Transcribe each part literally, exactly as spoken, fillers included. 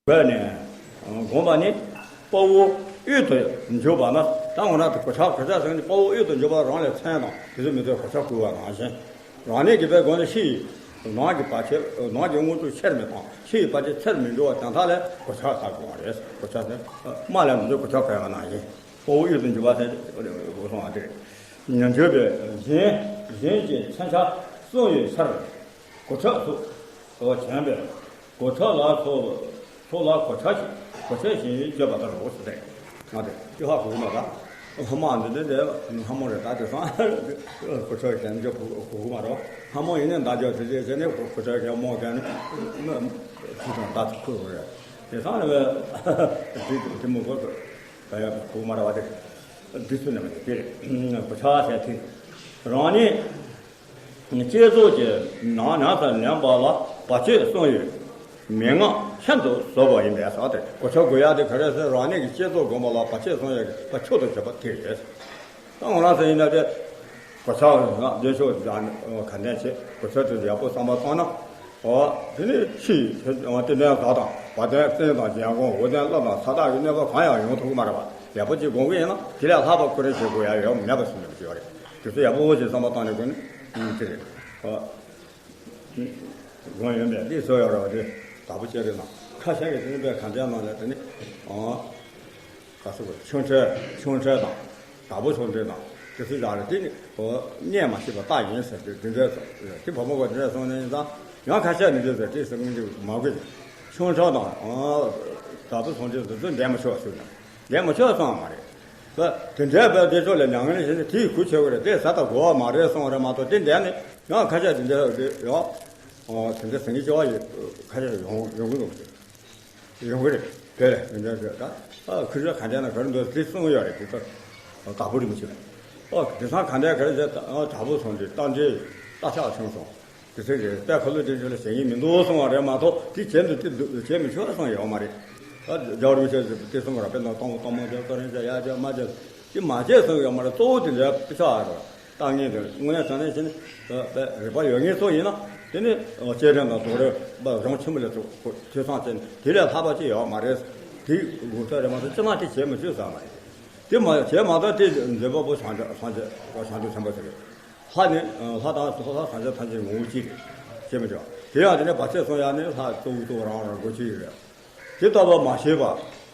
བས་ནས་བསྒོམས་པ་ནི་དཔའ་བོ་དབུལ་དུ་འཇུག་པ་ན། ད་འོ་ན་གོ་ཆ་གོ་ཆ་ཟེར་ནི་དཔའ་བོ་དབུལ་དུ་འཇུག་པ་རང་ལས་མཚན་དང་དེ་ཚོ་མི་ཚོས་གོ་ཆ་བསྐུལ་བ་ནང་བཞིན། རང་ཉིད་ཀྱི་བས་སྒོ་ནས་ཕྱི་ཡི་ནང་གི་བར་ཆད་ནང་གི་དངོས་གྲུབ་ཆེར་མི་གཏོང་ཕྱི་ཡི་བར་ཆད་ཆེར་མི་འགྲོ་བ་དོན་དག་ལས་གོ་ཆ་ཟ་དགོས་པ་རེད། གོ་ཆ་ཟེར་དམག་ལས་མི་ཚོས་གོ་ཆ་བསྐུལ་བ་ནང་བཞིན། དཔའ་བོ་དབུལ་དུ་འཇུག་པ་ཟེར་དགོས་སོང་བ་དེ་རེད། ཉན་ཐོས་པས་གཞན་གཞན་གྱི་མཚོན་ཆ་གསུམ་ཡོད་ཚར། གོ་ཆ་སོགས་བྱས་པས་གོ་ཆ་ལ་སོགས་སོགས་ལ་གོ་ཆ་གོ་ཆ་བཞིན་བརྗོད་པ་ལྟར་རོ་ཟེར་ཏེ། ང་དེ་ཅི་ཧ་གོ་གི་མ་རེད། ལྷ་མོ་འདི་འདི་འདི་ལྷ་མོ་རེད། ད་དེ་སང་གོ་ཆ་གཞན་བརྗོད་གོ་གོ་གི་མ་རེད། ལྷ་མོ་ཡིན་ནའི་མདའ་རྒྱག་དེ་དེ་བྱས་ནས་གོ་ཆ་གཞན་མོ་གན་ནི་ཁུ་དང་ད་ཁུ་རེད། དེ་སང་ནི་དེ་དེ་མོ་གོ་གོ་གི་མ་རེད་བ། དེ་འདི་ཚོ་ནི་མ་རེད། དེ་རེད། གོ་ཆ་ཟེར་དེ་རང་ཉིད། བསྐྱེད་རྫོགས་ཀྱི་ནང་ཉམས་སུ་ལེན་པ་ལ་བར་ཆད་གསུམ་ཡོད། མན་ངག་ཤིན་ཏུ་ཟབ་པ་ཡིན་པས་ཟེར་ཏེ། གོ་ཆ་བགོ་ཡག་དེ་ག་རེ་ཟེར། རང་ཉིད་ཀྱི་བསྐྱེད་རྫོགས་སྒོམ་པ་ལ་བར་ཆད་གསུམ་ཡོད་པ་མཆོག་ཏུ་གྱུར་པ་དེ་རེད། ད་ང་རང་ཚོ་ཡིན་ན་དེ་གོ་ཆ་ང་བདེ་མཆོག་ག་ནས་བྱེད། གོ་ཆ་དེ་ཡག་པོ་བསམ་པ་བཏང་ན། འོ་དེ་ནི་ཕྱི་ཡི་ཏིང་འཛིན་དག་དང་བ་དན་སྲིན་དང་རྒྱལ་འགོང་འོད་ལྡན་ཀླུ་དང་ས་བདག་གི་གནོད་པ་གང་ཡང་ཡོང་ཐུབ་ཀྱི་མ་རེད་བ། ཡག་པོ་ཅིག་སྒོམ་གྱི་ཡིན་ན་དེ་ལས་ལྷག་པ་ཁོ་རང་བྱེད་དགོས་ཡ་ཡོད་མེད་པ་ཞིག་ཡོད་རེད། དེ་ཚོ་ཡག་པོ་ཞིག་བསམ་པ་བཏང་ནས་དགོས་ནི་དེ་རེད། སྒོམ་ཡོད་མེད་དེ་བཟོ་ཡག་རེད་བ། དེ་དག་པོ་བྱས་རེད་ན་ཁ་ཤས་ཀྱི་དེ་ནི་དཔེ་ག་འདྲ་ནང་ལ་དེ་ནི་ག་ཚོད་ཆོ་འཕྲུལ་ཆོ་འཕྲུལ་དང་དག་པོ་ཆོ་འཕྲུལ་དང་དེ་ཚོ་ཡག་རེད། དེ་ནི་གནས་མ་ཤེས་པ་རྟགས་ཡིན་ཟེར་དུས་དེ་འདྲ་དེ་བུ་མོ་ག་དེ་འདྲ་སོང་ནས་ཡིན་ཙང་ཡང་ཁ་ཤས་ནི་འདྲ་ཟེར་དེ་ཟེར་ངན་དེ་མ་དགོས། ཆོ་འཕྲུལ་དང་དག་པོ་ཆོ་འཕྲུལ་དེ་ཚོ་འདྲ་མི་ཆོག་ཟེར་ན་འདྲ་མི་ཆོག་སོང་མ་རེད། དེ་འདྲའི་བས་དེ་ཚོ་ལ་མྱ་ངན་ལས་བྱས་ནས་དེའི་གུ་ཆོད་ཀྱི་རེད། དེ་ཟ་ད་དགོས་བ་མ་རེད་སོང་རེད་མ་གཏོགས་དེ་འདྲ་ནི་ཡང་ཁ་ཤས་དེ་འདྲ་རེད་ཡོད། དེ་འདྲ་ཟེར་མཁན་ཅིག་ཡོད་ཁ་ཤས་ཡོང་ཡོང་གི་འདུག་ཡོང་གི་རེད། དེ་ལས་མི་འདྲ་ཟེར་ད། ཨ་ཁུ་ཚོ་ག་འདྲ་ན་ག་རེ་འདུག་དེ་གསུང་གི་ཡོད་རེད། དེ་ཚོ་དག་པོ་རིན་པོ་ཆེ། ཨོ་དེང་སང་ག་འདྲ་ག་རེ་ཟེར་ད། ཨོ་དྲག་པོ་སོང་དུས་རྟ་འདྲེ་རྟ་ཆག་བྱུང་སོང་། དེ་ཚོ་གི་དཔེ་ཁ་ལོ་དེ་ཚོ་ལ་བྱེད་ཀྱི་མི་འདུག་གསུང་བ་རེད་མ་གཏོགས་དེ་བྱེད་འདུག་དེ་འདུག་བྱེད་མི་ཆོག་གསུང་ཡོད་མ་རེད། ཨ་རྒྱལ་བ་རིན་པོ་ཆེ་དེ་གསུང་བ་ར་དཔེ་ན་སྟོང་སྟོང་མ་བྱེད་ཀ་རིན་ཆེ་ཡ་བྱེད་མ་བྱེད་དེ་མ་བྱེད་གསུང་ཡོད་མ་རེད། གཙོ་བོ་དེ་འདྲ་དཔེ་ཆ་ཨ་རོ། ལྟ་ངན་དེ་དངོས་གནས་དྲང་གནས་བྱས་ནས་རིག་པ་ཡོད་མཁན་ཚོ་ཡིན་ན་དེ་ནི་བསྐྱེད་རིམ་དང་རྫོགས་རིམ་པ་གཞུང་ཆེན་པོ་ལས་ཚུར་ཐོས་བསམ་བྱས་ནས་དེ་ལས་ལྷག་པ་ཅིག་ཡོད་མ་རེད། དེ་དགོས་ས་རེད་མ་གཏོགས་སྤྱིར་ན་དེ་བྱེད་མི་ཆོག་ཟེར་མ་རེད། དེ་མ་བྱས་མ་གཏོགས་དེ་མཛད་པ་པོ་བྱང་ཆུབ་བྱང་ཆུབ་བྱང་ཆུབ་ཆེན་པོ་ཟེར་གི། ལྷ་ནི་ལྷ་དང་ལྷ་སངས་རྒྱས་ཐམས་ཅད་ངོ་བོ་གཅིག་རེད། བྱེད་མི་ཆོག་དེ་ཡང་དེ་ནས་བར་ཆད་སོང་ཡ་ནི་ལྷ་གཙོ་བོ་གཙོ་བོ་རང་རང་སྒོ་གཅིག་རེད། དེ་ལྟ་བུ་མ་ཤེས་པ།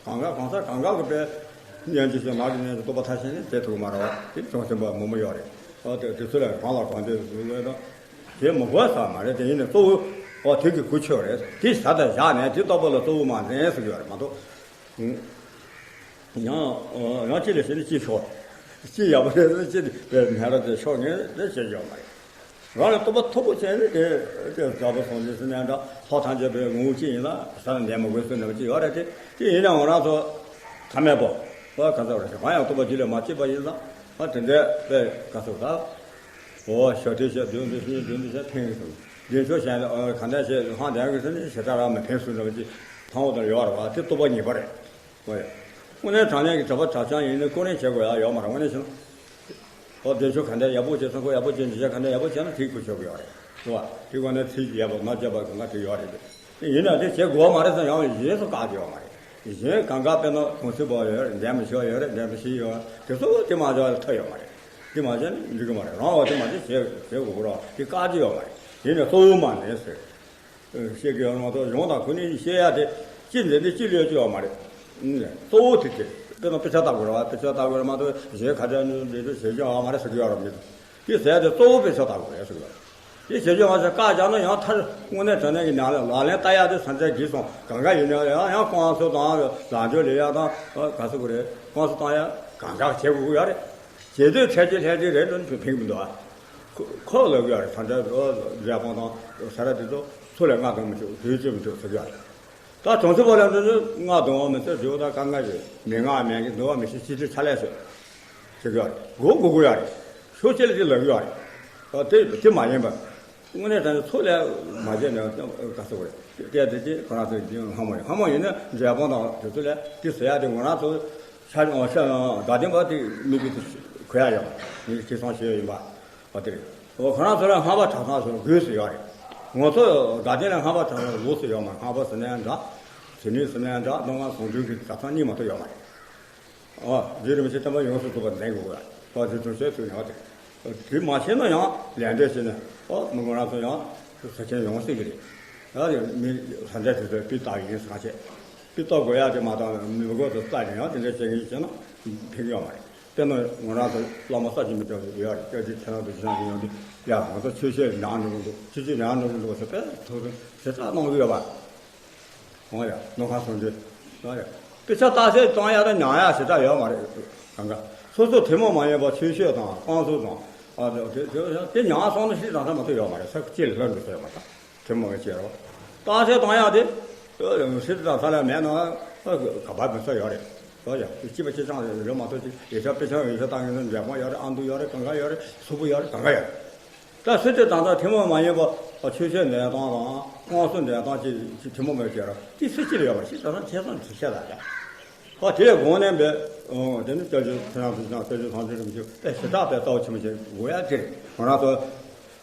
གང་ག་གང་ཟག་གང་ག་གི་པའི་སྙན་གྱི་ཞིང་ནག་གི་སྙན་གྱི་རྟོག་པ་མཐའ་ཞེན་ནི་དེ་ཐུག་མ་རེད་བ། དེ་བྱང་སེམས་པ་མང་པོ་ཡོད་རེད། ཨ་དེ་དེ་ཚོ་ལ་གང་ལ་གང་འདོད་བཟུང་བས་ན་དེ་མི་དགོས་ས་མ་རེད། དེ་ཡིན་ནས་གཙོ་བོ་ཨ་དེ་གི་གུ་ཆོད་རེད། དེ་ཟ་དང་བཞག་ནས་དེ་ལྟ་བུ་ལ་གཙོ་བོ་མ་འཛིན་ཟེར་གི་ཡོད་རེད་མ་གཏོགས། ཡང་ཡང་གཅིག་ལས་བྱས་ནས་གཅིག་ཤོར། གཅིག་ཡག་པོ་རེད་ཟེར་གཅིག་དེ་ནས་ར་དེ་ཤོར་ངེས་རེད་བྱེད་ཀྱི་ཡོད་མ་རེད། རང་ལ་རྟོགས་པ་མཐོ་པོ་བྱས་ནས་དེ་དེ་དགའ་པོ་སོང་ཟེར་ཟེར་ནས་འདྲ་ལྷག་ཐམས་ཅད་པའི་ངོ་བོ་གཅིག་ཡིན་ལ་ས་ལ་འདས་མ་དགོས་ཟེར་ནས་གཅིག་ཡོད་རེད། དེ་དེ་ཡིན་ན་ང་རང་ཚོ་ཐ་མལ་པོ་བ་ག་ཚོད་རེད། གང་ཡང་རྟོགས་པ་རྒྱུད་ལ་མ་སྐྱེས་པ་ཡིན་ཙང་ཨ་དེ་འདྲའི་དཔེ་ག་ཚོད་ད། འོ་ཞོ་ཏི་བཤད་དོན་དུ་ཤེས་དོན་དུ་བཤད་ཕན་གི་སོང་། རྒྱུན་ཆོས་བཤད་ཨ་ག་འདྲ་བཤད་ལྷང་ལྡན་གི་ཟེར་ནས་ཞེ་དྲག་རང་མི་ཕན་སུ་འདྲ་བ་ཅིག་ཕང་བོ་དང་ཡོད་རེད་བ། དེ་རྟོགས་པ་ཉེས་པ་རེད། ཨོ་ཡ། དངོས་གནས་དྲང་གནས་ཀྱི་གྲྭ་པ་གྲྭ་རྐྱང་ཡིན་ན་བསྐོ་རིན་བྱེད་དགོས་ཡ་ཡོད་མ་རེད། དངོས་གནས་བྱས་ན། ཨོ་བདེ་མཆོག་ག་འདྲ་ཡག་པོ་བྱས་སོང་། ཁོ་ཡག་པོ་བྱས་འཇུ་ཆ་ག་འདྲ་ཡག་པོ་བྱས་ན་དེའི་གུ་ཆོད་དགོས་ཡོད་རེད། རེད་བ། དེ་ག་ནས་ཚིག་ཡག་པོ་མ་བརྗོད་པ་གང་ག་དེ་ཡོད་རེད། དེ་ཡིན་ན་དེ་བྱེད་དགོས་མ་རེད་ཟེར་ཡང་གཞན་སུ་བཀག་རྒྱུ་ཡོད་མ་རེད། གཞན་གང་ག་དཔེར་ན་གོང་ཚིག་པོ་ཡོད་རེད། འདས་མི་ཆོག་ཡོད་རེད། འདས་མི་ཤེས་ཡོད་རེད། དེ་ཚོ་དེ་མ་བརྗོད་ཐབས་ཡོད་མ་རེད། དེ་མ་བྱས་ན་འགྲིག་གི་མ་རེད། རང་བ་དེ་མ་བྱས་བྱེད་བྱེད་དགོས་རོགས་དེ་བཀག་རྒྱུ་ཡོད་མ་རེད། ཡིན་ནའི་གཙོ་བོ་མ་འཛིན་ཟེར། བཤད་ཀྱི་ཡོད་མ་གཏོགས་གཞུང་དང་ཁོ་ནའི་བཤད་ཡ་དེ་ཅི་འཛིན་དེ་ཅི་ལས་ཀྱི་ཡོད་མ་རེད། གཙོ་བོ་དེ་དེ་དཔེར་ན་དཔེ་ཆ་ལྟ་དགོས་རེད་བ། དཔེ་ཆ་ལྟ་དགོས་རེད་མ་གཏོགས་གཞན་ཁ་ཆ་ནི་འདི་འདྲ་བྱེད་ཀྱི་ཡོད་མ་རེད་ཟེར་གྱི་ཡོད་རེད་མི་འདུག་དེ་ཟེར་ཡ་དེ་གཙོ་བོ་དཔེ་ཆ་ལྟ་དགོས་རེད་ཟེར་གྱི་ཡོད་རེད། དེ་བྱེད་ཀྱི་ཡོད་མ་ཟེར་བཀག་རྒྱག་ན་ཡང་མཐར་དངོས་གནས་དྲང་གནས་ཀྱི་ནང་ལ་ལག་ལེན་བསྟར་ཡ་དེ་སེམས་ཅན་གྱིས་སོང་གང་ག་ཡིན་ན་ཡང་ཡང་བསྐང་གསོ་དང་ལག་འཇུ་ལེན་ཡ་དང་ག་ཚོད་དགོས་རེད། བསྐང་གསོ་བཏང་ཡ་གང་ག་བྱེད་དགོས་ཀྱི་ཡོད་རེད། བྱེད་དུས་ཚད་ཀྱི་ལྷད་ཀྱི་རེད་དུ་ཕན་གྱི་མི་འདུག་ཨ། ཁོ་ཁོ་ལབ་ཀྱི་ཡོད་རེད། ད་ལྟ་འཇའ་ཕོང་དང་ས་ར་དེ་ཚོ་ཚུར་ལ་མངགས་གཏོང་མི་ཆོག་དུས་བཅད་མི་ཆོག་ཟེར་གྱི་ཡོད་རེད། ད་གྲོང་གསེབ་པ་ལ་འདི་ཚོ་མངགས་གཏོང་བ་མི་ཚེ་འབྲས་བུ་དང་དཀའ་ངལ་རེད། མི་མངགས་མེད་ཀྱི་འདུག་བ། མི་ཤེས་ཕྱི་དྲིལ་ཕྱག་ལས་ཤོད་ཟེར་གྱི་ཡོད་རེད། སྒོ་སྒུག་གི་ཡོད་རེད། ཤོག་ཅེས་ལ་དེ་ལབ་ཀྱི་ཡོད་རེད། ད་དེ་དེ་མ་ཡིན་པ། དངོས་གནས་དྲང་གནས་ཚུར་ལ་མ་བྱས་ན་ག་ཚོད་རེད། དེ་དེ་དེ་ཁོ་རང་ཚོ་ལྷ་མོ་ཡིན། ལྷ་མོ་ཡིན་ན་འཇའ་ཕོང་དང་དེ་ཚོ་ལ་དེ་ཟེར་ཡ་དེ་ང་རང་ཚོ་ཤ་ཤ་དགའ་ལྡན་པ་དེ་མི་གི་དེ་གོ་ཡ་ཡོད་པ། མི་གི་ཁེ་བཟང་བྱས་ཡོད་ཡིན་པ། འོ་དེ་རེད། འོ་ཁོ་རང་ཚོ་ལ་སྔགས་པ་གྲྭ་ཚང་ཚོ་དགོས་སུ་ཡོད་རེད། ང་ཚོ་དགའ་ལྡན་ལ་སྔགས་པ་གྲྭ་ཚང་དགོས་སུ་ཡོད་མ་རེད། སྔགས་པ་ཟེར་ན་ཡང་འདྲ། དེ་ནས་སུ་ནས་འདྲ་སྣང་བ་ཟུང་འབྲེལ་གྱི་བྱ་ཐབས་གཉིས་མ་གཏོགས་ཡོད་མ་རེད། ཨ། རྗེ་རིན་པོ་ཆེ་བསྟན་པ་ཡོངས་སུ་རྫོགས་པར་འཛིན་དགོས་པ། ད་དེ་དོན་བཤད་ཚུལ་ཡང་དེ། དེ་མ་བྱས་ན་ཡང་ལས་འབྲས་བྱས་ན། ཨ། མི་ངོ་རང་ཚོ་ཡང་ས་ཆེན་ཡོང་སྲིད་ཀྱི་རེད། ཡང་དེ་མི་ས་འབྲས་དེ་ཚོ་སྤུས་དག་ཡིན་ཟེར་བྱས། སྤུས་དག་དགོས་ཡ་དེ་མ་གཏོགས་མི་མགོ་དུ་བཙགས་ནས་ཡང་དེ་འདྲ་བྱེད་ངེས་བྱས་ན་ཕན་གྱི་ཡོད་མ་རེད། དཔེར་ན་ང་རང་ཚོ་བླ་མ་ས་ཆེན་མི་འདྲ་བ་ཡོད་རེད། སྐྱབས་རྗེ་ཁྲི་རབས་དུ་ཆེན་གྱི་ཡོང་དུས་ཡ་ང་ཚོ་ཆོས་བཤད་ནང་འགྲོ་གི་འདུག་ཆོས་བཤད་ནང་འགྲོ་གི་འདུག་ཟེར་དཔེ་ཐུགས་ཟིན་ཞེ་དྲག་གནང་གི་ཡོད་པ། འོ་ཡ། ནམ་མཁའ་ཟུང་འབྲེལ། འོ་ཡ། དཔེ་ཆ་རྟགས་གསལ་བཏང་ཡ་དང་ཉར་ཡ་ཞེ་དྲག་ཡོད་མ་རེད། གང་ག་སོ་སོ་ཐུན་མོང་མ་ཡིན་པ་ཆོས་བཤད་དང་བསྐང་གསོ་དང་། ཨ། དེ་དེ་དེ་དེ་ཉར་སོང་ན་ཤི་དང་ས་མ་ཐུབ་ཡོད་མ་རེད། ས་གཅིག་ལ་ལྷུན་འགྲོ་ས་ཡོད་མ་རེད། ཐུན་མོང་གི་བྱེད་རོགས། རྟགས་གསལ་བཏང་ཡ་དེ་ཤི་དང་ས་ལ་མེད་ན་ག་པར་མི་ས་ཡོད་རེད། འོ་ཡ། སྐྱིད་པ་སྐྱིད་ཆང་རེད་མ་གཏོགས་ཅིག་ཡེ་ཤ་དཔེ་ཆ་ཡེ་ཤ་བཏང་ཡོད་ན་འབྲས་སྤུངས་ཡོད་རེད། ཨ་མདོ་ཡོད་རེད། གང་ག་ཡོད་རེད། སུག་པོ་ཡོད་རེད། གང་ག་ཡོད་རེད། ད་སྲིད་དེ་ད་ལྟ་ཐུན་མོང་མ་ཡིན་པ་ཆོས་བཤད་འདོན་སྟངས་དང་བསྐང་གསོ་འདོན་སྟངས་ཀྱི་ཐུན་མོང་མ་ཡིན་པ་དེ་སྲིད་སྤྱི་ལ་ཡོད་པ་ཞིག་ད་ལྟ་ཁྱེད་ཚོ་ཚིག་བཤད་ལ་ཡ། ཨོ་དེའི་དགོངས་ནས་འབད། ཨོ་དེ་ནི་སྐྱབས་རྗེ་ཁྲི་རབས་དུ་ཆེན་སྐྱབས་རྗེ་ཐམས་ཅད་རིན་པོ་ཆེ་དཔེ་ཞེ་དྲག་པའི་རྩ་བ་ཆེན་པོ་ཞིག་དགོས་ཡ་དེ་རེད། ང་རང་ཚོ་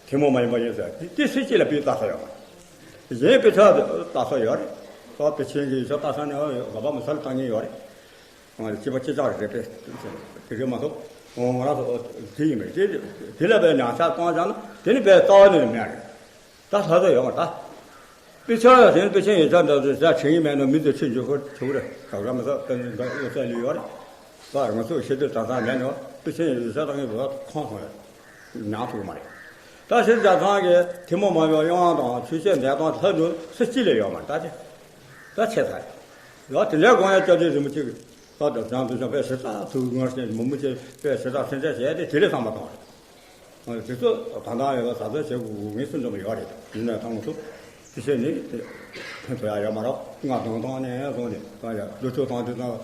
ཐུན་མོང་མ་ཡིན་པ་ཡིན་ཟེར་དེ་དེ་སྲིད་སྤྱི་ལ་དཔེ་ལྟ་ས་ཡོད་མ་རེད། གཞན་དཔེ་ཆ་ལྟ་ས་ཡོད་རེད། ད་དཔེ་ཆེན་གྱི་ཡིག་ཆ་ལྟ་ས་ནས་ཨོ་ག་པ་མི་ས་ལ་ལྟ་མཁན་ཡོད་རེད། ང་ལ་སྐྱིད་པ་སྐྱིད་ཆག་རེད་པས། དེ་རེད་མ་གཏོགས། ང་རང་ཚོ་དེ་ཡིན་པས་དེ་དེ་ལ་པའི་ཉག་ཆ་བཏང་བཞག་ན་དེ་ནི་པའི་རྩ་བ་ནས་མེད་རེད། ད་ལྷ་ས་ཡོད་མ་ད། དཔེ་ཆ་ཡང་དེ་ནི་དཔེ་ཆ་ཡིག་ཆ་འདྲ་ཚོ་ཟ་དྲན་གྱི་མེད་ན་མི་ཚོ་ཕྱིར་འཇུག་ཁོ་ཆུ་རེད། ག་ར་མི་ས་དཔེ་འདི་འདི་བློ་གསལ་ལུས་ཡོད་རེད། ད་ང་ཚོ་ཤེས་དུས་ད་ལྟ་མེད་ནོ། དཔེ་ཆ་ཡིག་ཆ་བཏང་གི་བ་ཁོང་ཁོང་རེད། ཉག་ཐུག་མ་རེད། ད་ཕྱིར་རྒྱ་ཚང་གི་ཐུན་མོང་མ་ཡིན་པའི་དབྱངས་དང་ཆོས་བཤད་འདོན་སྟངས་ལྷ་ནུ་སུ་གཅིག་ལས་ཡོད་མ་རེད་ད་དེ། ད་ཆེ་ཚར། ཡང་དེ་འདྲའི་དགོངས་ཡ་སྐྱབས་རྗེ་རིན་པོ་ཆེ་གིས་ད་ལྟ་བྱང་དུ་བྱང་ཕལ་ཞེ་དྲག་ཐུགས་ངར་ཅན་མི་མོ་ཆེ་ཕལ་ཞེ་དྲག་སེམས་ཁྲལ་བྱས་ཏེ་དེ་ལས་བསམ་པ་བཏང་རེད། དེ་ཚོ་ད་ལྟ་ཡོད་ལ་ད་ལྟ་བྱེད་དགོས་ངེས་སུ་འཛོམས་ཡོད་རེད། ཡིན་ན་ཐང་ཚོ་དེ་བྱས་ནས་དེ་ཕན་ཐོགས་ཡ་ཡོད་མ་རེད། ང་དང་དང་ནས་བཟུང་ནས་ད་ཡ་ལུ་ཚོ་དང་དེ་དང་།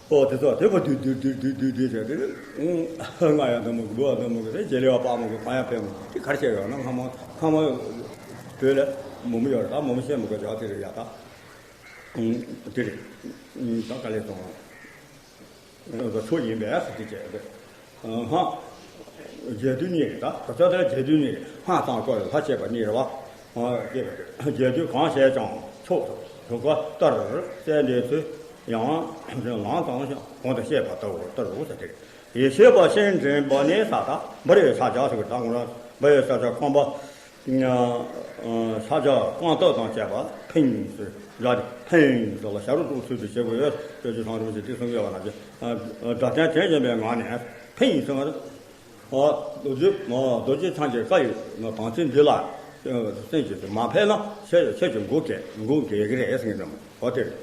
ཨོ་དེ་ཚོ་དེ་པ་དུས་དུས་དུས་དུས་དུས་དུས་བྱས་ཏེ། ང་ཡང་འདི་མོ་གི་བུ་འདི་མོ་གི་རེད། རྗེས་ལེ་བ་དཔག་མོ་གི་གང་ཡང་ཕན་མོ་དེ་གར་བྱས་ཡོད་ན་སྔ་མོ་སྔ་མོ་བོད་ལ་མོ་མོ་ཡོད་རེད། ད་མོ་མོ་བཤད་མོ་གི་རྒྱག་དེ་རེད་ཡ་ད། དེ་རེད། ད་ག་ལེ་སོང་། ཚོ་ཡིན་པས་ཟེར་དེ་བྱས་ཏེ། སྔགས་རྒྱས་བསྡུས་གཉིས་རེད། ད་ད་ལྟ་རྒྱས་བསྡུས་གཉིས་རེད། སྔགས་དང་བསྐོར་བའི་ལྷ་བསྐྱེད་པ་གཉིས་རེད་བ། རྒྱས་བསྡུས་གང་བྱས་ཀྱང་ཆོག་ཟེར་གོ་ལྟར་གསལ་འདེབས་ཚུལ་ཡང་ལམ་དང་གོང་དུ་བཤད་པ་ལྟ་བུ་ལྟར་རོ་ཟེར་ཏེ། ཡེ་ཤེས་པ་ཤིང་འབྲས་བུ་ནི་ས་དང་འབར་བའི་ཕྱག་རྒྱ་ཟེར་གི་ད་ང་རང་འབར་བའི་ཕྱག་རྒྱ་རྐང་པ། ཕྱག་རྒྱ་རྐང་སྟབས་དང་བཅས་པ་ཕིང་ཟེར་སྒྲ་དེ་ཕིང་ཟེར་ལ་བྱ་རུ་ཏོག་ཚུལ་དུ་བྱེད་དགོས་ཡོད། སྐྱབས་རྗེ་ཚང་རིན་པོ་ཆེ་དེ་གསུང་གི་ཡོད་པ་ན་ཅི། སྒྲ་ལྡན་དྲན་བཞིན་པའི་ངང་ནས་ཕིང་ཟེར་བ། རྡོ་རྗེ་རྡོ་རྗེ་འཆང་གི་བཀའ་ཡི་དམ་ཚིག་འདི་ལ་སེམས་ཀྱིས་མ་ཕན་ན་ཁྱེད་ཁྱེད་ཀྱི་མགོ་གས་མགོ་འགས་ཀྱི་རེད་ཟེར་གྱི་འདུག་འོ་དེ་རེད།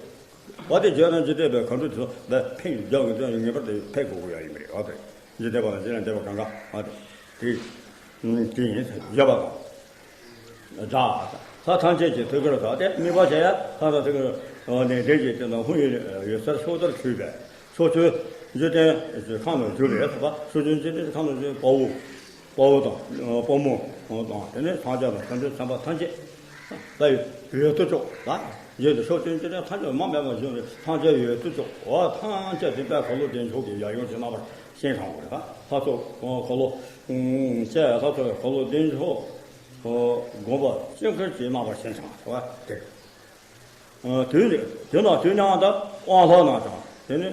འོ་དེ་བརྗོད་ན་འཇིག་རྟེན་པའི་མཁའ་འགྲོ་དེ་ཚོ་ལ་ཕན་རྒྱག་གི་དོན་ངེས་པར་དུ་ཕན་དགོས་ཀྱི་ཡོད་ཡིན་པ་རེད། འོ་དེ་འཇིག་རྟེན་པ་དང་འཇིག་རྟེན་འདས་པ་གང་ག་འོ་དེ་དེ་དེ་ཡིན་ཟེར་བརྗོད་པ་དང་། སྒྲ། ལྷ་ཐམས་ཅད་ཀྱི་ཐུགས་ཀར་དག་སྟེ་དམིགས་པ་བྱས་ཡ་ལྷ་དང་ཐུགས་ཀར་ནས་འདྲེན་གྱི་དེ་དང་ཧཱུྃ་ཡིག་འོད་ཟེར་ཕྱོགས་མཐར་འཕྲོས་པས་ཕྱོགས་བཅུའི་འཇིག་རྟེན་གྱི་ཁམས་ལ་བཞུར་བས་ཟེར་བ། ཕྱོགས་བཅུའི་འཇིག་རྟེན་གྱི་ཁམས་ལ་བཞུར་བས་དཔའ་བོ། དཔའ་བོ་དང་དཔའ་མོ་དང་དེ་ནས་སངས་རྒྱས་དང་བྱང་ཆུབ་སེམས་དཔའ་ཐམས་ཅད་ལ་འོད་དུ་ཅོག་ལ་ཡོད་དེ། ཕྱོགས་བཅུའི་འཇིག་རྟེན་ཐམས་ཅད་མ་འབད་པར་བཞུགས་པའི་ཐམས་ཅད་འོད་དུ་ཅོག་འོ་ཐམས་ཅད་དེ་དཔལ་འཁོར་ལོ་བདེ་མཆོག་གི་ཡབ་ཡུམ་གྱི་རྣམ་པར་སྤྱན་དྲངས་པ་རེད། ལྷ་ཚོགས་འཁོར་ལོ་བཅས་ལྷ་ཚོགས་འཁོར་ལོ་བདེ་མཆོག་དགོངས་པ་སྤྱན་ཁུར་གྱི་རྣམ་པར་སྤྱན་དྲངས་པ་དེ། དུས་དུས་ནང་དུས་མཉམ་དུ་དབང་ལྷ་རྣམས་དང་དེ་ནི་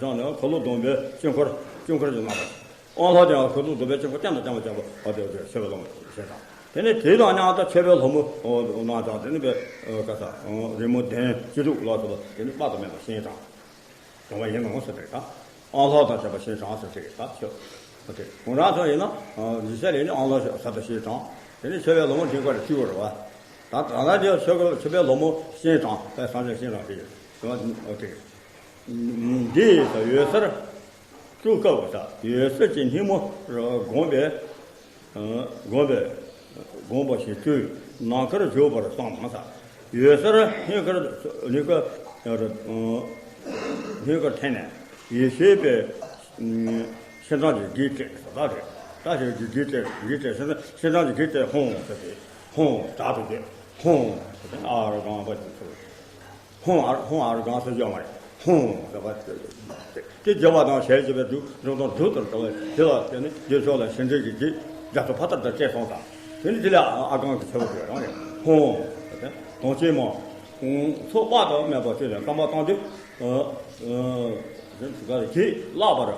བྱང་ནས་འཁོར་ལོ་སྡོམ་པའི་དཀྱིལ་འཁོར་དཀྱིལ་འཁོར་གྱི་རྣམ་པར། དབང་ལྷ་དེ་ཡང་འཁོར་ལོ་སྡོམ་པའི་དཀྱིལ་འཁོར་བརྟན་དང་བརྟན་པར་བྱ་བ་དེ་མཆོད་པའི་ལྷ་མོ་ཞེས་དང་། དེ་ནི་དེ་དང་མཉམ་དུ་མཆོད་པའི་ལྷ་མོ་རྣམས་དང་དེ་ནི་བའི་ག་ས་རི་མོ་གདན་སྤྱི་གཙུག་ལ་སོགས་པ་དེ་ནི་དཔག་ཏུ་མེད་པ་སྤྱན་དྲངས། བྱུང་བ་ཡིན་ནོ་ཟེར་ཏེ་དང་། ཨང་ལྷག་དང་བཅས་པ་ཞེས་དྲངས་ཟེར་ཏེ་ད་ཆོས། ཨོ་དེ་ཁོང་རང་ཚོ་ཡིན་ན་ཨ་ལུས་ཤ་ལས་ནི་ཨང་ལྷག་ཟེར་ཏེ་ཞེས་དྲངས། དེ་ནི་མཆོད་པའི་ལྷ་མོ་མགྲིན་ཁ་ལ་བྲིས་པ་རེད་བ། ད་ད་ལྟ་དེ་མཆོད་པའི་མཆོད་པའི་ལྷ་མོ་ཞེས་དྲངས་པའི་སངས་རྒྱས་ཞེས་དྲངས་ཏེ་ཡོད། ཨོ་དེ། འདི་ཡི་འོད་ཟེར་སྤྲོ་དཀའ་བ་དག་འོད་ཟེར་གྱི་སྙིང་པོར་བསྒོམས་པས། བསྒོམས་པས་བསྒོམས་པ་ཞིག་སྤྲོས་ནམ་མཁར་འཇོག་པར་བསམ་ཟེར། འོད་ཟེར་སྙིང་ཁར་སྙིང་ཁར་སྙིང་ཁར་འཐེན་ནས་ཡེ་ཤེས་པའི་ཕྱི་འབྲང་གི་གེགས་བསྐྲད་ཟེར་བ་རེད། ད་ཞིག་གི་གེགས་བསྐྲད་གེགས་བསྐྲད་ཕྱི་འབྲང་གི་གེགས་བསྐྲད་ཧོང་ཟེར་ཏེ་ཧོང་དྲག་ཏུ་བསྐྲད་ཧོང་ཟེར་ཏེ་ཨ་རོ་གང་པ་ཞིག་ཚུར། ཧོང་ཨར་ཧོང་ཨར་གང་ཟེར་ཡོད་མ་རེད། ཧོང་ཟེར་བ་དེ་རྒྱབ་པ་དང་ཞལ་གྱི་བའི་འབྲུ་འབྲུ་དང་འབྲུ་ལྟར་བྲལ་བའི་དེ་ལ་བརྟེན་ནས་རྗེས་ཕྱོགས་ལ་ཕྱི་འབྲེལ་གྱི་རྒྱུད་རྒྱ་མཚོ་ཕ་ལྟར་དུ་བསྐྲད་སོང་དང་། དེ་ནི་དེ་ལ་ཨ་གང་གི་ཆེ་བ་དེ་རང་རེད། ཧོང་ཟེར་ཏེ་དོན་ཆེན་མོ། ཚོགས་དཔག་ཏུ་མེད་པ་བཅོས་ནས་བསྐམ་པ་བཏང་དུས། ཨ་ཨ་གྱིས་བརླག་པར་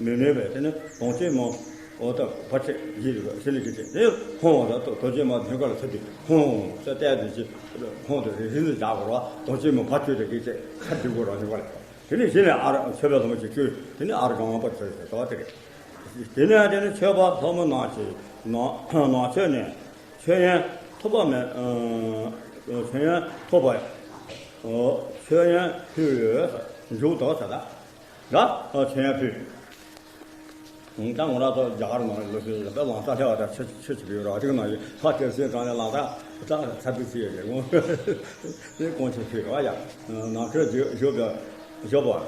མི་ནུས་པས། དེ་ནི་དོན་སྤྱི་མིན། འོ་ད་བར་ཆད་ཡིད་རིག་ཞི་ལི་གི་ཅན་དེ་ཧོང་བ་དང་དོན་སྤྱི་མིན་ཉེན་ཁ་ལ་ཚུད་དུས་ཧོང་ཟེར་བལྟས་དུས་ཀྱི་ཧོང་དུ་རིག་རིག་འཛིན་བཞག་དགོས་ར། དོན་སྤྱི་མིན་བར་གཅོད་དེ་གི་ཅན་ཁ་འདྲི་དགོས་ར་ཉེན་ཁ་ལ། དེ་ནས་གཞི་ནས་ཨ་ར་མཆོད་པའི་ལྷ་མོ་ཅིག་བཅོས། དེ་ནས་ཨ་ར་གང་པར་ཚོས་ཟེར་ཏོ་དེ་རེད། དེ་ནས་དེ་ནས་མཆོད་པ་ལྷ་མོ་ནང་གི་ནང་ནང་མཆོད་ནས་མཆོད་ཡོན་ཐོབ་པ་མེད། ཨ་མཆོད་ཡོན་ཐོབ་པ། ཨ་མཆོད་ཡོན་ཕུལ་ཡོད་འཇུག་ཏོ་ཟེར་ད། ད་ཨ་མཆོད་ཡོན་ཕུལ། ད་ང་རང་ཚོ་རྒྱ་གར་ནང་ལོ་ཤས་ཡོད་པའི་ལམ་སང་ལྷ་བ་དང་ཆུ་ཆུ་ཆུ་བའི་ར་ཏིག་ནང་ཡོད་ལྷ་དེར་སེམས་གང་ནས་ལམ་སང་ད་ཚ་པི་ཚི་ཡོད་རེད་ངོ་། དེ་གོང་ཆེན་ཕུལ་བ་ཡ། ནང་ཁུལ་བཞུགས་བཞུགས་པའི་བཞུགས་པ།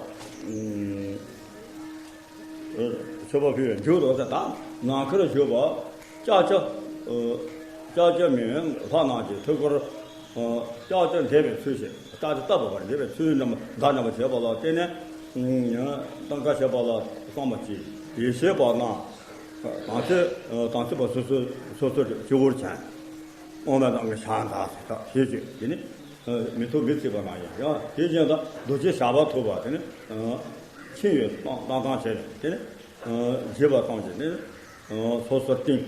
མཆོད་པ་ཕུལ་བའི་མཇུག་ཏུ་ད་ནང་ཁུལ་བཞུགས་པ་ལྕགས་ཀྱུ། ལྕགས་ཀྱུ་མིན་ལྷ་རྣམས་ཀྱི་ཐུགས་ཁུར། ལྕགས་ཀྱུ་འདེབས་པའི་ཚུལ་བཞིན་ལྕགས་ཀྱུ་བཏབ་པ་འདེབས་པའི་ཚུལ་རྣམས་བདག་རྣམས་བྱེད་པ་ལ་བརྟེན་ནས། སྟོན་ཁ་བྱེད་པ་ལ་བསམ་པ་གྱིས་ཡེ་ཤེས་པ་རྣམས་དམ་ཚིག་དམ་ཚིག་པ་སོ་སོ་སོ་སོར་སྤྱི་བོར་བྱོན། དབུ་མའི་ཐང་གི་ཞལ་མཛད་ཟེར་ཞེས་བརྗོད་དེ་ནི། མི་ཐུབ་མི་ཚིག་པ་ན་ཡང་ཡང་དེ་བཞིན་དུ་རྡོ་རྗེ་ཞགས་པ་ཐུབ་པ་དེ་ནི། ཆིངས་ཡོད་བཏང་བཏང་བྱས་ནས་དེ་ནི། བརྗེད་པ་བཏང་བྱས་ནས། སོ་སོར་བསྟིམ།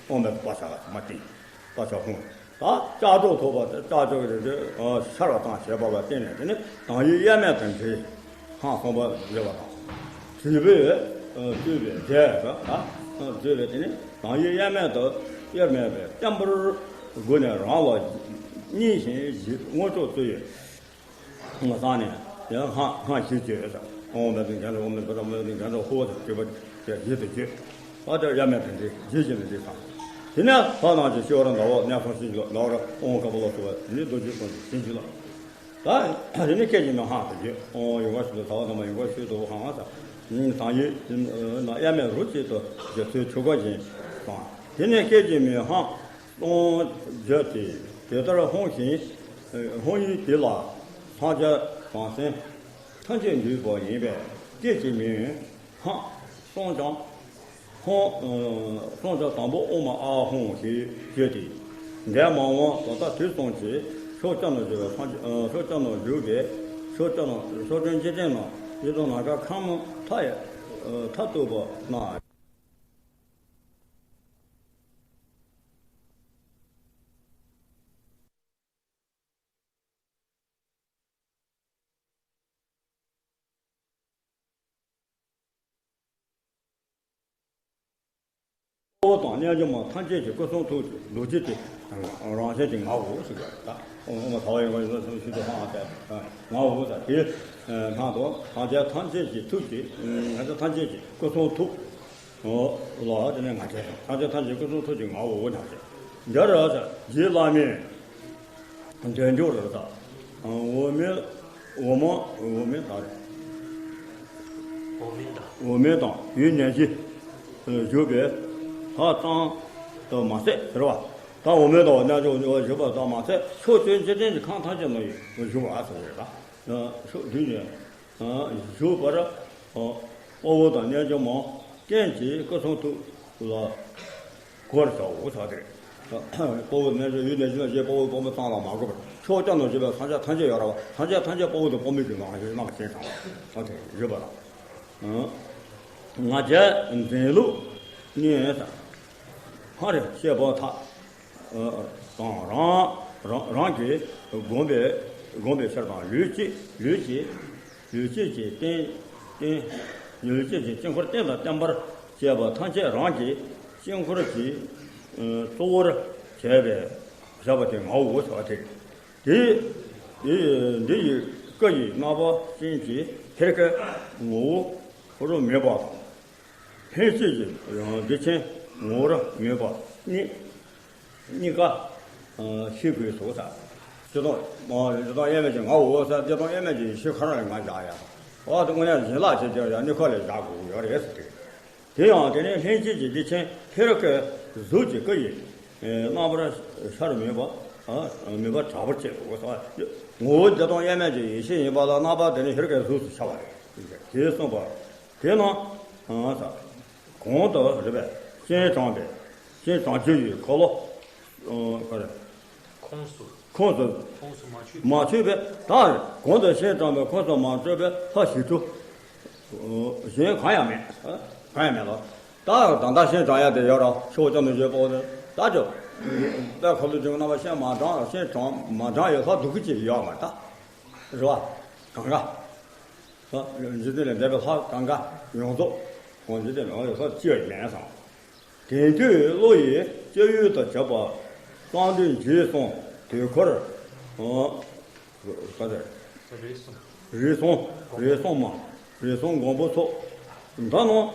དབུ་མའི་པ་ཆ་མ་བསྟིམ། པ་ཆ་ཧོང་། ད་ལྕགས་སྒྲོག་ཐུབ་པ་དེ་ལྕགས་སྒྲོག་རེ་རེ་ཤར་བ་དང་བྱས་པ་ལ་བརྟེན་ནས་དེ་ནི་དང་ཡིག་དབྱེར་མེད་དུ་འབྲེལ། ཧང་སོང་པ་འབྲེལ་བ་དང་། བྲིས་པའི་བྲིས་པའི་རྒྱས་སུ་ད་བྲིས་པའི་དེ་ནི་དང་ཡིག་དབྱེར་མེད་དུ་དབྱེར་མེད་པའི་བརྟན་པོར་སྒོ་ནས་རང་ལ་བརྙས་ཤིང་བརྙས་དངོས་གྲུབ་སྩོལ་ཡོད། ང་སང་ནས་ཡང་ཧང་ཧང་ཞིག་བརྗོད་ས་ཨོ་མེ་དུ་རྒྱ་རོ་ཨོ་མེ་དུ་ར་མེ་དུ་རྒྱ་རོ་ཧོ་ཟེར་བརྗོད་པ་དེ་ཡིད་དུ་བརྗོད། ཨ་དེ་ཡ་མེ་དུ་འདི་ཡིད་བཞིན་དུ་འདི་དང་། དེ་ནས་ལྷ་རྣམས་ཀྱི་སྤྱི་བོར་ཟླ་བ་གནས་སོང་ཞིང་ལ་ལ་བར་ཨོ་ཀ་པ་ལ་སོགས་པ་ནི་རྡོ་རྗེ་སོགས་ཀྱི་ཞིང་བཅུ་ལ། ད་དེ་ནས་སྐད་ཅིག་མའི་ཧང་དུ་བརྗོད། ཨོ་ཡོ་ག་ཤུ་དུ་ཟླ་བ་ཐ་མ་ཡོ་ག་ཤུ་དུ་ཧང་ས། དང་ཡིག་ན་དབྱེར་མེད་རོ་གཅིག་ཏུ་བརྗོད་ཚུལ་ཆོ་ག་བཞིན་དང་། དེ་ནས་སྐད་ཅིག་མའི་ཧང་སྟོང་བརྗོད་དེ། དེ་ལྟར་ཧོང་ཞིང་ཧོང་ཡིག་དེ་ལ་སངས་རྒྱས་བྱང་སེམས་ཐམས་ཅད་འདུས་པ་ཡིན་པས་སྐད་ཅིག་མའི་ཧང་སྟོང་ཀྱང་ཧོང་སྟོང་ཀྱང་དང་པོ་ཨོ་མ་ཨ་ཧོང་ཞེས་བརྗོད་དེ། འདས་མ་འོངས་ད་ལྟ་དུས་གསུམ་གྱི་ཕྱོགས་སྐྱོང་ནས་བཞུགས་པའི་སངས་རྒྱས་ཕྱོགས་སྐྱོང་ནས་བཞུགས་པའི་ཕྱོགས་སྐྱོང་ནས་ཕྱོགས་སྐྱོང་འཇིག་རྟེན་ན་ཡེ་དང་ན་ཁ་ཁམས་མཐའ་ཡས་མཐའ་གཏུགས་པ་ན། དཔའ་བོ་དང་རྣལ་འབྱོར་མ་ཐམས་ཅད་ཀྱི་སྐུ་གསུང་ཐུགས་ཀྱི་རྡོ་རྗེ་དེ་རང་བཞིན་གྱི་ངའོ་ཞེས་པ་ད་ཨོ་མ་ཟླ་བ་ཡོ་ག་ཡོ་ག་ཤུ་དུ་ཧང་ཨ་ཏེ་ངའོ་ཟེར་དེ་སྔགས་དང་ཐམས་ཅད་ཐམས་ཅད་ཀྱི་ཐུགས་ཀྱི་ང་ཚོ་ཐམས་ཅད་ཀྱི་སྐུ་གསུང་ཐུགས། ལ་དེ་ནས་ང་རྒྱལ་དང་ཐམས་ཅད་ཐམས་ཅད་སྐུ་གསུང་ཐུགས་ཀྱི་ངའོ་ཉག་ཅེས་འདི་ར་ཟེར་རྗེ་བླ་མའི་འདོད་འཇོ་རེད་ད། འོ་མའི་འོ་མ་འོ་མའི་ད་རེད། འོ་མའི་ད། འོ་མའི་དང་ཡུལ་ནས་ཀྱི་བཞུགས་པའི་ལྷ་ཙམ་དུ་མ་ཟད་ཟེར་བ། ད་འོ་མའི་དང་རྣལ་འབྱོར་བཞུགས་པ་ཙམ་མ་ཟད་ཕྱོགས་བཅུའི་འཇིག་རྟེན་གྱི་ཁམས་ཐམས་ཅད་ན་ཡང་བཞུགས་པ་ཟེར་བ་རེད་ད། ཕྱོགས་བཅུ་ནས། བཞུགས་པར། དཔའ་བོ་དང་རྣལ་འབྱོར་མ་ཀུན་གྱིས་སྐུ་གསུང་ཐུགས་ལ་གོ་བར་བྱའོ་ཟེར་ཏེ། དཔའ་བོ་རྣལ་འབྱོར་ཡུལ་ནས་བཞུགས་པའི་དཔའ་བོ་དཔའ་མོ་ཚང་ལ་མ་གོ་བར་ཕྱོགས་སྐྱོང་ནས་བཞུགས་པའི་སངས་རྒྱས་ཐམས་ཅད་ཡོད་ར་བ་སངས་རྒྱས་ཐམས་ཅད་དཔའ་བོ་དང་དཔའ་མོ་གྱི་ངང་ནས་རྣམ་པར་བྱིན་ཙམ་ལ་བཞུགས་པ་དང་། ང་རྒྱལ་འཛིན་ལུགས་ནི་སྔར་བཤད་པ་ཐག་དང་རང་རང་རང་གིས་བསྒོམས་པའི་བསྒོམས་པའི་ཕྱིར་དང་ལུས་ཀྱི་ལུས་ཀྱི་ལུས་སྐྱེས་ཀྱི་རྟེན་རྟེན་ལུས་སྐྱེས་ཀྱི་དཀྱིལ་འཁོར་རྟེན་དང་བརྟེན་པར་བཅས་པ་ཐམས་ཅད་རང་གི་དཀྱིལ་འཁོར་གྱི་གཙོ་བོར་བྱས་པའི་བྱ་བ་དེ་ངའོ་ཟེར་བ་དེ། དེ་དེ་འདི་ཡི་སྐུ་ཡི་རྣམ་པ་ཅན་གྱི་ཐེར་ཀའི་ངོ་བོ་རུ་མེད་པ་དང་། ལྷན་སྐྱེས་ཀྱི་བདེ་ཆེན་ངོ་བོར་མེད་པ་གཉིས་གཉིས་ཀ་ཤེས་དགོས་སོ་ཟེར། སྤྱིར་བཏང་སྤྱིར་བཏང་དབྱེར་མེད་ཀྱི་ངའོ་ཟེར་སྤྱིར་བཏང་དབྱེར་མེད་ཀྱི་ཡེ་ཤེས་ཁོ་རང་ལ་ང་བཞག་ཡ། འོ་དེ་དངོས་གནས་བྱིན་རླབས་ཆེ་ཆེ་ཡང་གནས་ཁོ་ལ་བཞག་དགོས་ཡོད་རེད་ཟེར་ཏེ། དེ་ཡང་དེ་ནས་ལྷན་སྐྱེས་ཀྱི་བདེ་ཆེན་ཐེར་ཀའི་གཟུགས་ཀྱི་སྐུ་ཡི་རྣམ་པར་ཤར་མེད་པ་མེད་པར་གྲགས་པར་བྱེད་དགོས་སོ། ངོ་བོ་སྤྱིར་བཏང་དབྱེར་མེད་ཀྱི་ཡེ་ཤེས་ཡིན་པ་ལ་རྣམ་པ་དེ་ནི་ཐེར་ཀའི་གཟུགས་སུ་ཤར་བ་རེད། དེ་གསུངས་པ། དེ་ན། གོང་དུ་རིགས་པས་སྤྱན་དྲངས་པའི་སྤྱན་དྲངས་རྒྱུ་ཡི་འཁོར་ལོ། ཁོངས་སུ། ཁོངས་སུ་ཁོངས་སུ་མ་ཆུད་མ་ཆུད་པས། ད་གོང་དུ་ཞིང་དྲངས་པའི་ཁོངས་སུ་མ་ཆུད་པའི་ལྷ་ཞི་ཁྲོ། གཞན་གང་ཡང་མེད། གང་ཡང་མེད་ལ། ད་ད་ལྟ་ཞིང་དྲངས་ཡ་དེ་ཡོད་ར། ཤོག་ཅང་དུ་བརྗོད་པོ་དེ་ད་ཅོ། དཔལ་འཁོར་ལོ་སྡིངས་ཆ་རྣམ་པ་ཞིང་མ་དྲངས། ཞིང་དྲངས་མ་དྲངས་ཡོད་ལྷ་སྡུག་གི་ཅིག་ཡོད་མ་རེད་ད། རེད་བ། གང་ག་འཇིག་རྟེན་ལས་འདས་པའི་ལྷ་གང་ག་ཡོངས་རྫོགས་གང་འཇིག་རྟེན་ལས་འོང་བའི་ལྷ་ཅི་ཡང་མེད་བསམ། དེང་དུས་བློ་ཡིས་སྤྱོད་ཡུལ་དུ་གྱུར་པ་གསང་འདུས་རྗེས་གསུངས་དུས་འཁོར། ཨོ། ག་ཟེར། རིགས་གསུམ། རིགས་གསུམ་མ། རིགས་གསུམ་མགོན་པོ་ཚོགས། འདི་རྣམས་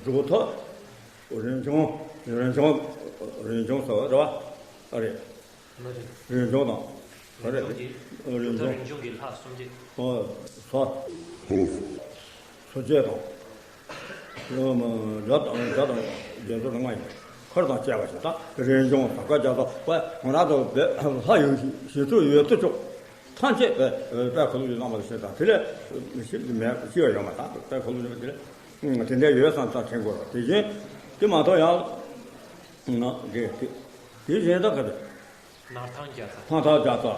སྒྲུབ་ཐབས་རིན་འབྱུང་། རིན་འབྱུང་། རིན་འབྱུང་ཟེར་བ་རེད་བ། ཨ་རེད། རིན་འབྱུང་དང་། ག་རེ་རེད། རིན་འབྱུང་གི། རིན་འབྱུང་། རིན་འབྱུང་གི་ལྷ་སུམ་བརྒྱ། ཨོ། ས། སུམ་བརྒྱ་དང་། ཡང་མ་དགྲ་དང་དགྲ་དང་དགྲ་ཚོགས་ལྔ་ཡིན། འཁོར་དང་བཅས་པ་ཞིག་ད་རིན་འབྱུང་ཟབ་དཀའ་རྒྱ་མཚོ་པ་ང་རང་ཚོ་བོད་ལྷ་ཡི་ཞི་ཁྲོ་ཡོད་དོ་ཅོག་ཐམས་ཅད་དཔལ་དཔལ་འཁོར་ལོ་ཡི་རྣམ་པར་ཤེས་དང་དེ་ལས་ཞིག་མེད་ཅི་ཡང་ཡོད་མ་ད་དཔལ་འཁོར་ལོ་ཡི་དེ་ལས་དེ་འདྲ་ཡོད་བསམ་ཙང་དྲན་དགོས་རོགས། དེ་བཞིན་དེ་མ་གཏོགས་ཡང་ན་དེ་དེ་བཞིན་ད་ག་དེ། སྣར་ཐང་བརྒྱ་རྩ། སྣར་ཐང་བརྒྱ་རྩ།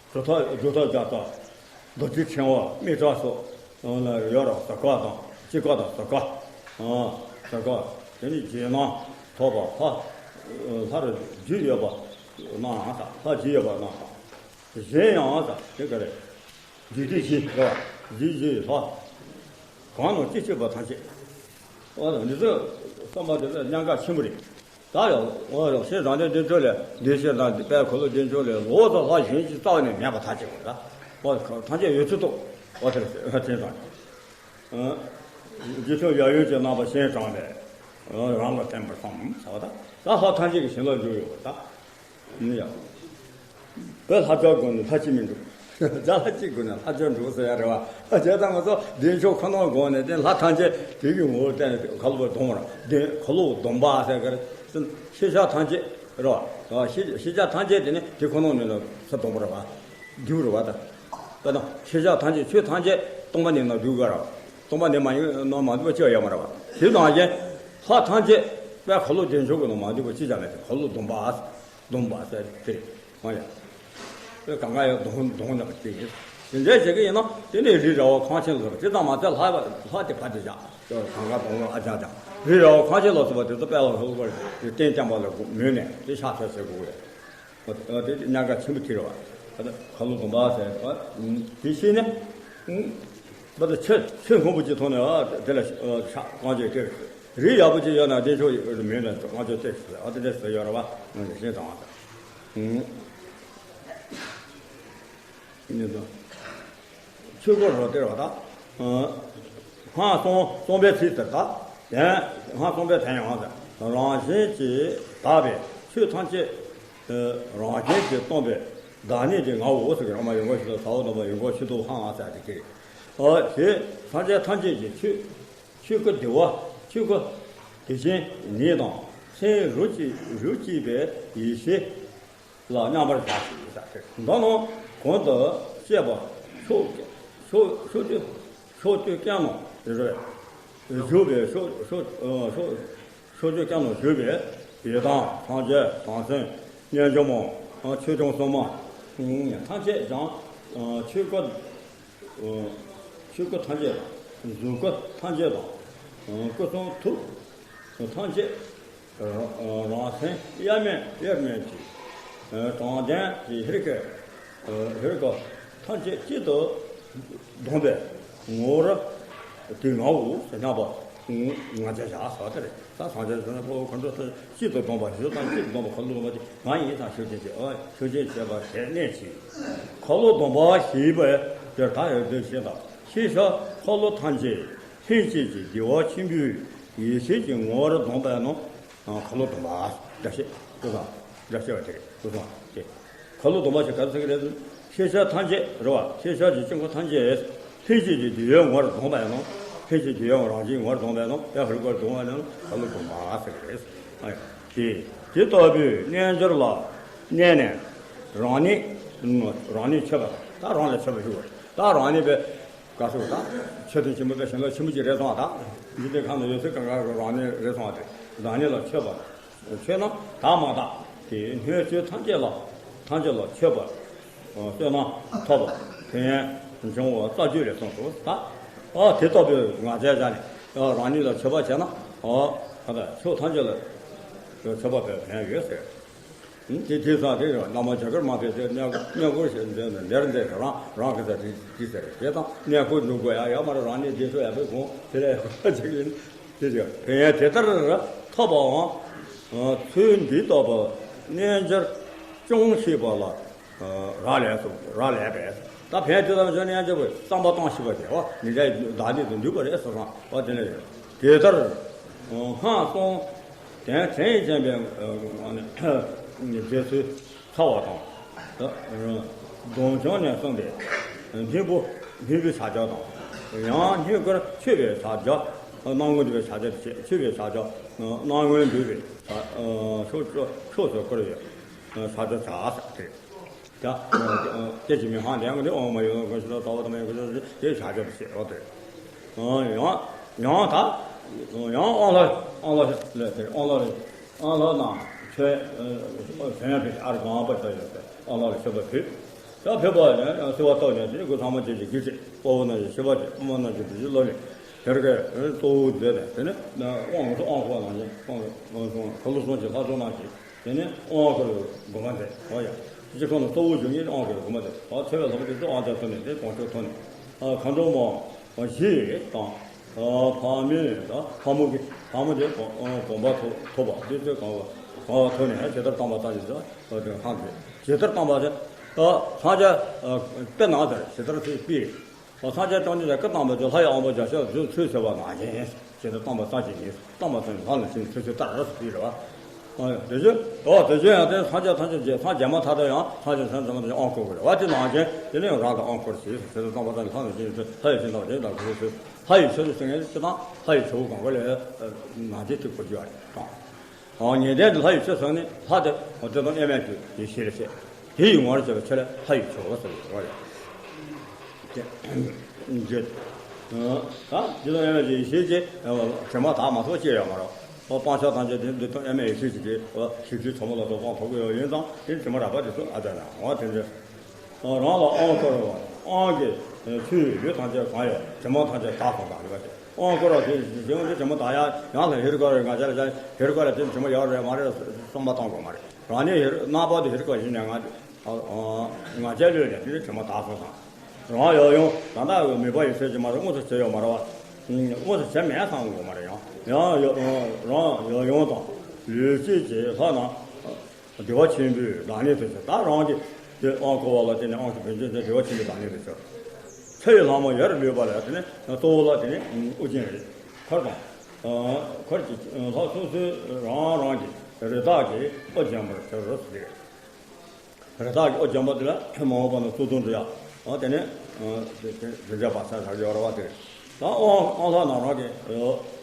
སྒྲུབ་ཐབས་སྒྲུབ་ཐབས་བརྒྱ་རྩ། རྡོ་རྗེ་འཆང་བ་དམིགས་བྲལ་སོགས་ཡོད་ར། ཟབ་དཀའ་དང་སྤྱིལ་དཀའ་དང་ཟབ་དཀའ། ཟབ་དཀའ། དེ་ནི་རྗེས་གནང་ཐོབ་པ་ལྷ་ལྷ་རུ་རྒྱུད་ཡོད་པ་གནང་ཡང་དང་ལྷ་རྒྱུད་ཡོད་པ་གནང་དང་། གཞན་ཡང་དང་དེ་ག་རེ། རྒྱུད་སྡེ་བཞི་རེད་བ། རྒྱུད་བཞི་ལྷ། གང་རྣམས་ཅི་མཆིས་པ་ཐམས་ཅད། འོ་ན་འདི་ཚོ་བསམ་པ་དེ་ཚོ་གནད་འགག་ཆེན་པོ་རེད། ད་ཡང་འོ་ཡང་ཤེས་དང་དེ་འདི་ཚོ་ལས་འདི་ཤེས་དང་འདི་དཔལ་འཁོར་ལོ་འདི་ཚོ་ལས་ལོགས་སུ་ལྷ་གཞན་གྱི་རྩ་བ་ནས་མེད་པ་ཐག་ཆོད་པ་རེད། འོ་ཐམས་ཅད་ཡོད་ཚུལ་རྟོགས། འོ་དེ་རེད་དེ་དང་། རྗེ་བཙུན་ཡབ་ཡུམ་གྱི་རྣམ་པ་སྤྱན་དྲངས་ནས་རང་ལ་བརྟེན་པར་བསམ་ཟེར་བ་དང་ད་ལྷ་ཐམས་ཅད་ཀྱི་བྱིན་རླབས་འཇུག་ཡོད་པ་དང་། ཡ། བོད་ལྷ་བཅས་སྒོམ་ནས་ལྷ་གཅིག་མི་འགྲུབ། བྱ་ལྷ་གཅིག་སྒོམ་ནས་ལྷ་བཅས་འགྲུབ་ཟེར་ཡ་རེད་བ། བྱས་ཙང་ང་ཚོ་བདེ་མཆོག་ཁོ་ན་སྒོམ་ནས་དེ་ལྷ་ཐམས་ཅད་དེ་གི་ངོ་བོར་བསྟན་ནས་འཁོར་ལོ་བསྡོམས་ར། དེ་འཁོར་ལོ་སྡོམ་པ་ཟེར་གི་རེད། ཤེས་བྱ་ཐམས་ཅད་རེད་བ། ཤེས་ཤེས་བྱ་ཐམས་ཅད་དེ་ནི་དེ་ཁོ་ན་ནས་ལ་ས་སྡོམ་པ་རེད་བ། འདུས་རེད་བ་ད། ད་དང་ཤེས་བྱ་ཐམས་ཅད་ཆོས་ཐམས་ཅད་སྟོང་པ་ཉིད་ནང་འདུས་དགོས་ར། སྟོང་པ་ཉིད་མ་ཡིན་ནང་མ་འདུས་པ་ཅི་ཡང་ཡོད་མ་རེད་བ། དེ་ནང་བཞིན་ལྷ་ཐམས་ཅད་དཔལ་འཁོར་ལོ་བདེ་མཆོག་གི་ནང་མ་འདུས་པ་ཅི་ཡང་མེད་དེ་འཁོར་ལོ་སྡོམ་པ། སྡོམ་པ་ཟེར་དེ། ཨོ་ཡ། དེ་གང་ག་ཡང་སྡོམ་སྡོམ་ནས་དེ་ཡིན། དེ་འདྲ་བྱེད་ཀྱི་ཡིན་ན་དེ་ནས་རི་ར་བ་ཁང་ཆེན་ལ་སོགས་པ་དེ་ཙམ་མ་ཚད་ལྷ་ལྷ་དེ་ཕ་དེ་བཞག་གང་ག་སྡོམ་ཨ་ཅག་ཅག་རི་ར་བ་ཁང་ཆེན་ལ་སོགས་པ་དེ་ཚོ་དཔལ་ལ་སོགས་པ་རྟེན་བརྟེན་པ་ལ་མོས་ནས་དེ་ཕྱག་འཚལ་ཟེར་དགོས་རེད། དེ་གནད་འགག་ཆེན་པོ་དེ་རེད་བ། ད་ལྟ་འཁོར་ལོ་སྡོམ་པ་ཟེར་བ། དེ་ཤེས་ནས། ད་ལྟ་ཆོས་ཆོས་སྔོན་པོ་ཅིག་མཐོང་ནས་ཨ་དེ་ལ་ཕྱག་བཀའ་ཆོས་སྟེར། རིགས་ཡག་པོ་ཅིག་ཡོད་ན་བདེ་མཆོག་མིང་ལ་བཀའ་ཆོས་སྟེར་ཟེར་ཨ་དེ་འདྲ་ཟེར་ཡོད་རེད་བ། ང་ཚོ་ཤེས་དང་བ། ཆོས་སྐོར་རོ་སྟེར་བ་དང་། སྔགས་གསུམ་གསུམ་པའི་ཚིག་ཟེར་ད། དེ་སྔགས་གསུམ་པའི་དོན་ཡང་ཟེར། རང་བཞིན་གྱིས་དག་པའི་ཆོས་ཐམས་ཅད། རང་བཞིན་གྱིས་སྟོང་པའི་བདག་ཉིད་ཀྱི་ངོ་བོ་ཟེར་གི་རང་མ་ཡོན་གོ་ཤེས་རབ་ས་འོག་ནང་པ་ཡོན་གོ་ཤེས་རྟོགས་ཧང་ཨ་ཟེར་དེ་སྐད། ཨོ་དེ་ཐམས་ཅད་ཐམས་ཅད་ཀྱི་ཆོས་ཆོས་སྐུ་བདེ་བ་ཆོས་སྐུ་དེ་བཞིན་ཉིད་དང་སེམས་རོ་གཅིག་རོ་གཅིག་པའི་ཡེ་ཤེས། ལ་མཉམ་པར་བཞག་ཅིག་ཡིན་ཟེར་ཏེ། ད་ནང་གོང་དུ་བཤད་པ་ཕྱོགས་ཕྱོགས་ཕྱོགས་བཅུ་ཕྱོགས་བཅུ་ཀུན་ནས་རེ་རེ་བཞུགས་པའི་ཕྱོགས་ཕྱོགས་ཕྱོགས་ཕྱོགས་བཅུ་ཀུན་ནས་བཞུགས་པའི་ཡི་དམ་སངས་རྒྱས་བྱང་སེམས་རྣལ་འབྱོར་མ་ཆོས་སྐྱོང་སྲུང་མ་ཐམས་ཅད་ཀྱང་ཆོས་སྐུ། ཆོས་སྐུ་ཐམས་ཅད་དང་གཟུགས་སྐུ་ཐམས་ཅད་དང་སྐུ་གསུང་ཐུགས་ཐམས་ཅད་རང་སེམས་དབྱེར་མེད་དབྱེར་མེད་ཀྱི་དྲང་ལྡན་གྱི་ཧེ་ཀ་ཧེ་ཀ་ཐམས་ཅད་གཅིག་ཏུ་བསྡོམས་པའི་ངོ་བོར་དེ་ངའོ་ཞེས་སྙམ་པ་ང་རྒྱལ་བཞག་ཟེར་བ་དེ་རེད། ད་སངས་རྒྱས་ཟེར་ན་ཁོ་ཁོ་ཚོ་གཅིག་ཏུ་བསྡོམས་པ་ཞེས་དང་གཅིག་ཏུ་བསྡོམས་པ་ཁ་ལོ་བསྡོམས་པ་དེ་ང་ཡིན་དང་ཤུགས་ཅན་བྱེད་ཨ་ཤུགས་ཅན་བྱེད་པ་དེ་གནས་ཀྱི་ཁ་ལོ་སྡོམ་པ་ཞེས་པ་དེར་ད་ཡོད་དོན་ཤེས་དང་ཤེས་བྱ་ཁ་ལོ་ཐམས་ཅད་ལྷན་སྐྱེས་ཀྱི་བདེ་བ་ཆེན་པོའི་ཡེ་ཤེས་ཀྱི་ངོ་བོར་བསྡོམས་པས་ན་ཁ་ལོ་སྡོམ་པ་འདྲ་བཤད་དུ་དང་འདྲ་བཤད་པ་དེ་རེད་དུ་དང་དེ། ཁ་ལོ་སྡོམ་པ་ཞེས་ག་རེ་ཟེར་གི་རེད། ཤེས་བྱ་ཐམས་ཅད་རེད་བ། ཤེས་བྱ་གྱི་དཀྱིལ་འཁོར་ཐམས་ཅད་ལྷན་སྐྱེས་ཀྱི་འདུས་ཡོད་ངོར་བསྡོམས་པ་ཡིན་ནོ། ལྷན་སྐྱེས་འདུས་ཡོད་རང་བཞིན་ངོར་བསྡོམས་པ་ཡིན་ནོ། དེ་ཧུར་སྐོར་བསྡོམས་པ་ཡིན་ནོ། ཁ་ལོ་སྡོམ་པ་ཟེར་གི་རེད། དེ་དེ་ལྟ་བུའི་རྣལ་འབྱོར་ལ་གནས་ནས་རང་ཉིད་རང་ཉིད་མཆོད་པ་ད་རང་ལ་མཆོད་པ་ཞུ་བ་ད་རང་ཉིད་པའི་བཀའ་སྲོལ་དང་མཆོད་རྟེན་ཆེན་པོ་དང་བྱིན་རླབས་ཆེན་པོ་ཅིག་རེད་སོང་བ་དང་འཇིག་རྟེན་ཁམས་ན་ཡོད་ཚད་གང་ག་རང་ཉིད་རེད་སོང་བ་དེ་རང་ཉིད་ལ་མཆོད་པ། མཆོད་ན་དག་མ་དག་དེ་སྣོད་བཅུད་ཐམས་ཅད་ལ་ཐམས་ཅད་ལ་མཆོད་པ་ བསོད་ནམས་ཐོབ་པ་ཕན་ཡོན་འབྱུང་བ་རྩ་རྒྱུད་ལས་གསུངས་སོ། ད་ཨ་དེ་ལྟ་བུའི་ང་རྒྱལ་བཞག་ནས་ཨ་རང་ཉིད་ལ་མཆོད་པ་བྱས་ན་ཨ་ད་ཕྱོགས་ཐམས་ཅད་ལ་མཆོད་པ་ཕན་ཕན་ཡོད་ཟེར། དེ་དེ་ཙང་དེ་བླ་མ་བྱ་དཀར་མ་ཕེབས་ཏེ་གནས་གནས་སྐོར་ཞིག་མཛད་ནས་ལེར་མཛད་རང་རང་གི་ས་དེ་དེ་ཟེར་དེ་དང་གནས་སྐོར་འགྲོ་དགོས་ཡ་ཡོད་མ་རེད། རང་ཉིད་བདེ་ཤོག་ཡག་པོའི་གོང་དེ་ལས་ཡག་པ་ཅིག་ཡིན། དེ་ཕན་ཡོན་དེ་ལྟར་ཐོབ་པའང་ཚུལ་འདི་ལྟ་བུ་རྣལ་འབྱོར་སྐྱོང་ཤེས་པ་ལ་རག་ལས་སོ། རག་ལས་པས། ད་ཕན་ཡོན་དེ་ལྟ་བུ་རྣལ་འབྱོར་པའི་བསམ་པ་བཏང་ཤེས་པ་དེ་བ་མི་འདྲ་བདག་ཉིད་དུ་འདུས་པ་རེད་ཟེར་སོང་བ། དེ་ལས་དེ་ལྟར་སྔགས་གསུམ་དོན་དྲན་ཅན་པའི་རྗེས་སུ་ཚ་བ་དང་། སྡོམ་བྱུང་ནས་གསུངས་པའི་སྙིང་པོ་སྙིང་པོའི་བྱ་སྤྱོད་དང་། ཡང་སྙིང་ཁུར་མཆོད་པའི་བྱ་སྤྱོད། སྣང་ངོ་འདུས་པའི་བྱ་སྤྱོད་བྱེད། མཆོད་པའི་བྱ་སྤྱོད། སྣང་ངོ་འདུས་པའི་ཕྱོགས་ཕྱོགས་སུ་བསྐོར་བའི་བྱ་སྤྱོད་བྱ་ཟེར་ཏེ། ད་སྐད་ཅིག་མི་སྔགས་ལྡན་གྱི་ཨོཾ་མ་ཡུ་གུ་ཤི་ལ་ད་བ་དམ་ཡུ་གུ་ཤི་ལ་དེ་བྱ་སྤྱོད་བྱེད་རོགས་ཏེ། ཡང་ཡང་ད་ཡང་དབང་ལྷ་དབང་ལྷ་ལས་དེ་དབང་ལྷ་རེ། ཨ་ལ་ན་ཆོས་ཨ་ལ་ཆོས་ཡང་ཕེབས་ཨ་ར་གང་པ་ཆ་ཡོད་པས་ཨ་ལ་ལ་ཆོས་པ་ཕེབས། ད་ཕེབས་པ་ནས་ཡང་སེ་བ་ཐོག་ནས་དེ་སྒོ་ཚང་མ་བྱེད་ཅིག་གིས་ཅིག་དཔའ་བོ་རྣམས་ཀྱི་ཤེས་པ་ཅིག་དཔའ་མོ་རྣམས་ཀྱི་བུ་གཞི་ལོ་ལེགས་དེར་གའི་གཙོ་བོ་མཛད་དེ་དེ་ནས་དབང་ཚོ་དབང་ཁོག་ནང་བཞིན་དབང་ཁོག་ལུགས་གསུམ་གྱི་ལྷ་ཚོགས་རྣམས་ཀྱིས་དེ་ནས་དབང་བསྐུར་བའི་དགོངས་པ་མཛད། འོ་ཡ། སྤྱི་ཁོང་ནས་གཙོ་བོ་བྱུང་ནས་དབང་བསྐུར་བའི་དགོངས་པ་མཛད། ཨ་ཚེ་བའི་ལྷ་མོ་དེ་ཚོ་དབང་ཆ་ཐོབ་ནས་དེ་དགོངས་ཆོག་ཐོབ་ནས་ཨ་མཁའ་འགྲོ་མ། བཞི་དང་། ཕག་མོ་དང་ཕག་མོ་གི་ཕག་མོ་དེ་དགོངས་པ་ཐོབ་པ་དེ་ཚོས་དགོངས་པ་དགོངས་པ་ཐོབ་ནས་ཇི་ལྟར་བཏང་པ་ཙམ་ཞིག་ཟེར་བ་དེ་ལྷག་དེ་ཇི་ལྟར་བཏང་པ་དེ། སངས་རྒྱས་དཔེར་ན་དེར་ཇི་ལྟར་ཚེ་སྤིར་སངས་རྒྱས་བཅོམ་ལྡན་འདས་སྐུ་བལྟམས་པ་དེ་ལྷ་ཡི་དབང་པོ་བརྒྱ་ཆ་ཚོས་ཚོས་ཟེར་བ་ནང་བཞིན་ཇི་ལྟར་བཏང་པ་ཙམ་ཞིག་ཡིན། བཏང་པ་ཙམ་ལྷ་ལ་ཕྱིན་ཚོས་ཚོས་ལྟར་ར་སྤིར་བ། དེ་བཞིན་ཨོ་དེ་བཞིན་ཡང་དེ་སངས་རྒྱས་ཐམས་ཅད་ཀྱི་སངས་རྒྱས་མ་ཐག་ཏུ་ཡང་སངས་རྒྱས་སངས་རྒྱས་མ་ཐག་ཏུ་ཡང་དབང་བསྐུར་དགོས་རེད་བ། དེ་ནང་བཞིན་དེ་ནས་རང་ལ་དབང་བསྐུར་ཞེས་སོ། དེ་ལྟར་བཏང་པ་ཙམ་ལྷ་ལ་ཕྱིན་ཚོས་ལྷ་ཡི་ཕྱིན་ཐོག་དེ་ལ་གོ་ཚོས་ལྷ་ཡི་ཆོས་སུ་སེང་གེ་ཅི་དང་ལྷ་ཡི་ཆོས་གང་ག་ལས་ནང་བཞིན་དེ་གོ་རྒྱུ་བ་རེད་དང་། ཨོ་ཉན་ཐོས་ཀྱི་ལྷ་ཡི་ཆོས་ཟེར་ནི་ལྷ་དེ་ཨོ་དེ་དང་དབྱེར་མེད་ཀྱི་ཡེ་ཤེས་ལ་བཤད། དེ་ཡི་ངོར་བྱས་པའི་ཆོས་ལ་ལྷ་ཡི་ཆོས་ཟེར་བ་རེད། ད་འདི་དང་དབྱེར་མེད་ཀྱི་ཡེ་ཤེས་ཀྱི་དྲི་མ་དག་མ་ཐོབ་ཅི་ཡང་མ་རེད། སྤང་བྱ་ཐམས་ཅད་དེ་འདི་དང་དབྱེར་མེད་ཡེ་ཤེས་ཀྱི་དེ་ཞིག་དུས་ཚོད་མ་ལ་སོགས་སྤང་ཐོབ་ཀྱི་ཡོད་ཡིན་ཙང་དེ་དྲི་མ་རགས་པ་དེ་ཚོ་ཨ་ད་ན་འོ་དེ་འདྲ། རང་ལ་དབང་བསྐུར་བ་དབང་གི་ཆུ་ཡི་ལུས་ཐམས་ཅད་གང་ཡོད་དྲི་མ་ཐམས་ཅད་དག་སོང་དང་ཡོད་པ་དེ་དབང་བསྐུར་བ་དེ་བཞིན་དུ་དྲི་མ་དག་ཡ་ཡང་ལ་ཧེ་རུ་ཀ་རེ་ང་ཅག་ལ་ཧེ་རུ་ཀ་ལ་དེ་དྲི་མ་ཡོད་རེད་མ་རེད་བསམ་པ་བཏང་དགོས་མ་རེད། རང་ཉིད་ཧེ་རུ་རྣམ་པ་དེ་ཧེ་རུ་ཀ་ཡིན་ནས་ང་ང་ཅག་ལུས་ནས་དེ་དྲི་མ་དག་སོང་དང་། རང་ཡོད་ཡོང་ད་ལྟ་མོས་པ་ཡོད་ཚད་ཀྱི་མ་རེད། དངོས་སུ་བྱས་ཡོད་མ་རེད་བ། དངོས་སུ་བྱས་མེད་བསམ་དགོས་མ་རེད། ཡང་ཡང་ཡོད་རང་ཡོད་ཡོང་དང་ལུས་སྐྱེས་ཀྱི་ལྷ་རྣམས། བདེ་བ་ཆེན་པོའི་བདག་ཉིད་དུ་བྱ། ད་རང་གི་དེ་དབང་བསྐུར་བ་ལ་བརྟེན་ནས་དབང་གི་བེམ་ཆེན་དེ་བདེ་བ་ཆེན་པོའི་བདག་ཉིད་དུ་བྱ། ཚེ་ཡི་ལྷ་མོ་ཡར་ལུས་པ་ལ་དེ་ནི་གཙོ་བོ་ལ་དེ་ནི་ཨོ་རྒྱན་རེད། འཁོར་དང་། འཁོར་གྱི་ལྷ་སོ་སོའི་རང་རང་གི་རི་དྭགས་ཀྱི་ཨོ་རྒྱན་པར་གྱུར་ཟེར། རི་དྭགས་ཀྱི་ཨོ་རྒྱན་པ་དེ་ལ་མ་འོངས་པ་ན་གཙུག་ཏོར་འདྲི་ཡ། དེ་ནི་དེ་འདྲ་བ་ས་ས་ཡོ་ར་བ་དེ་རེད། ད་དབང་དབང་ལྷ་རྣམས་རང་གི་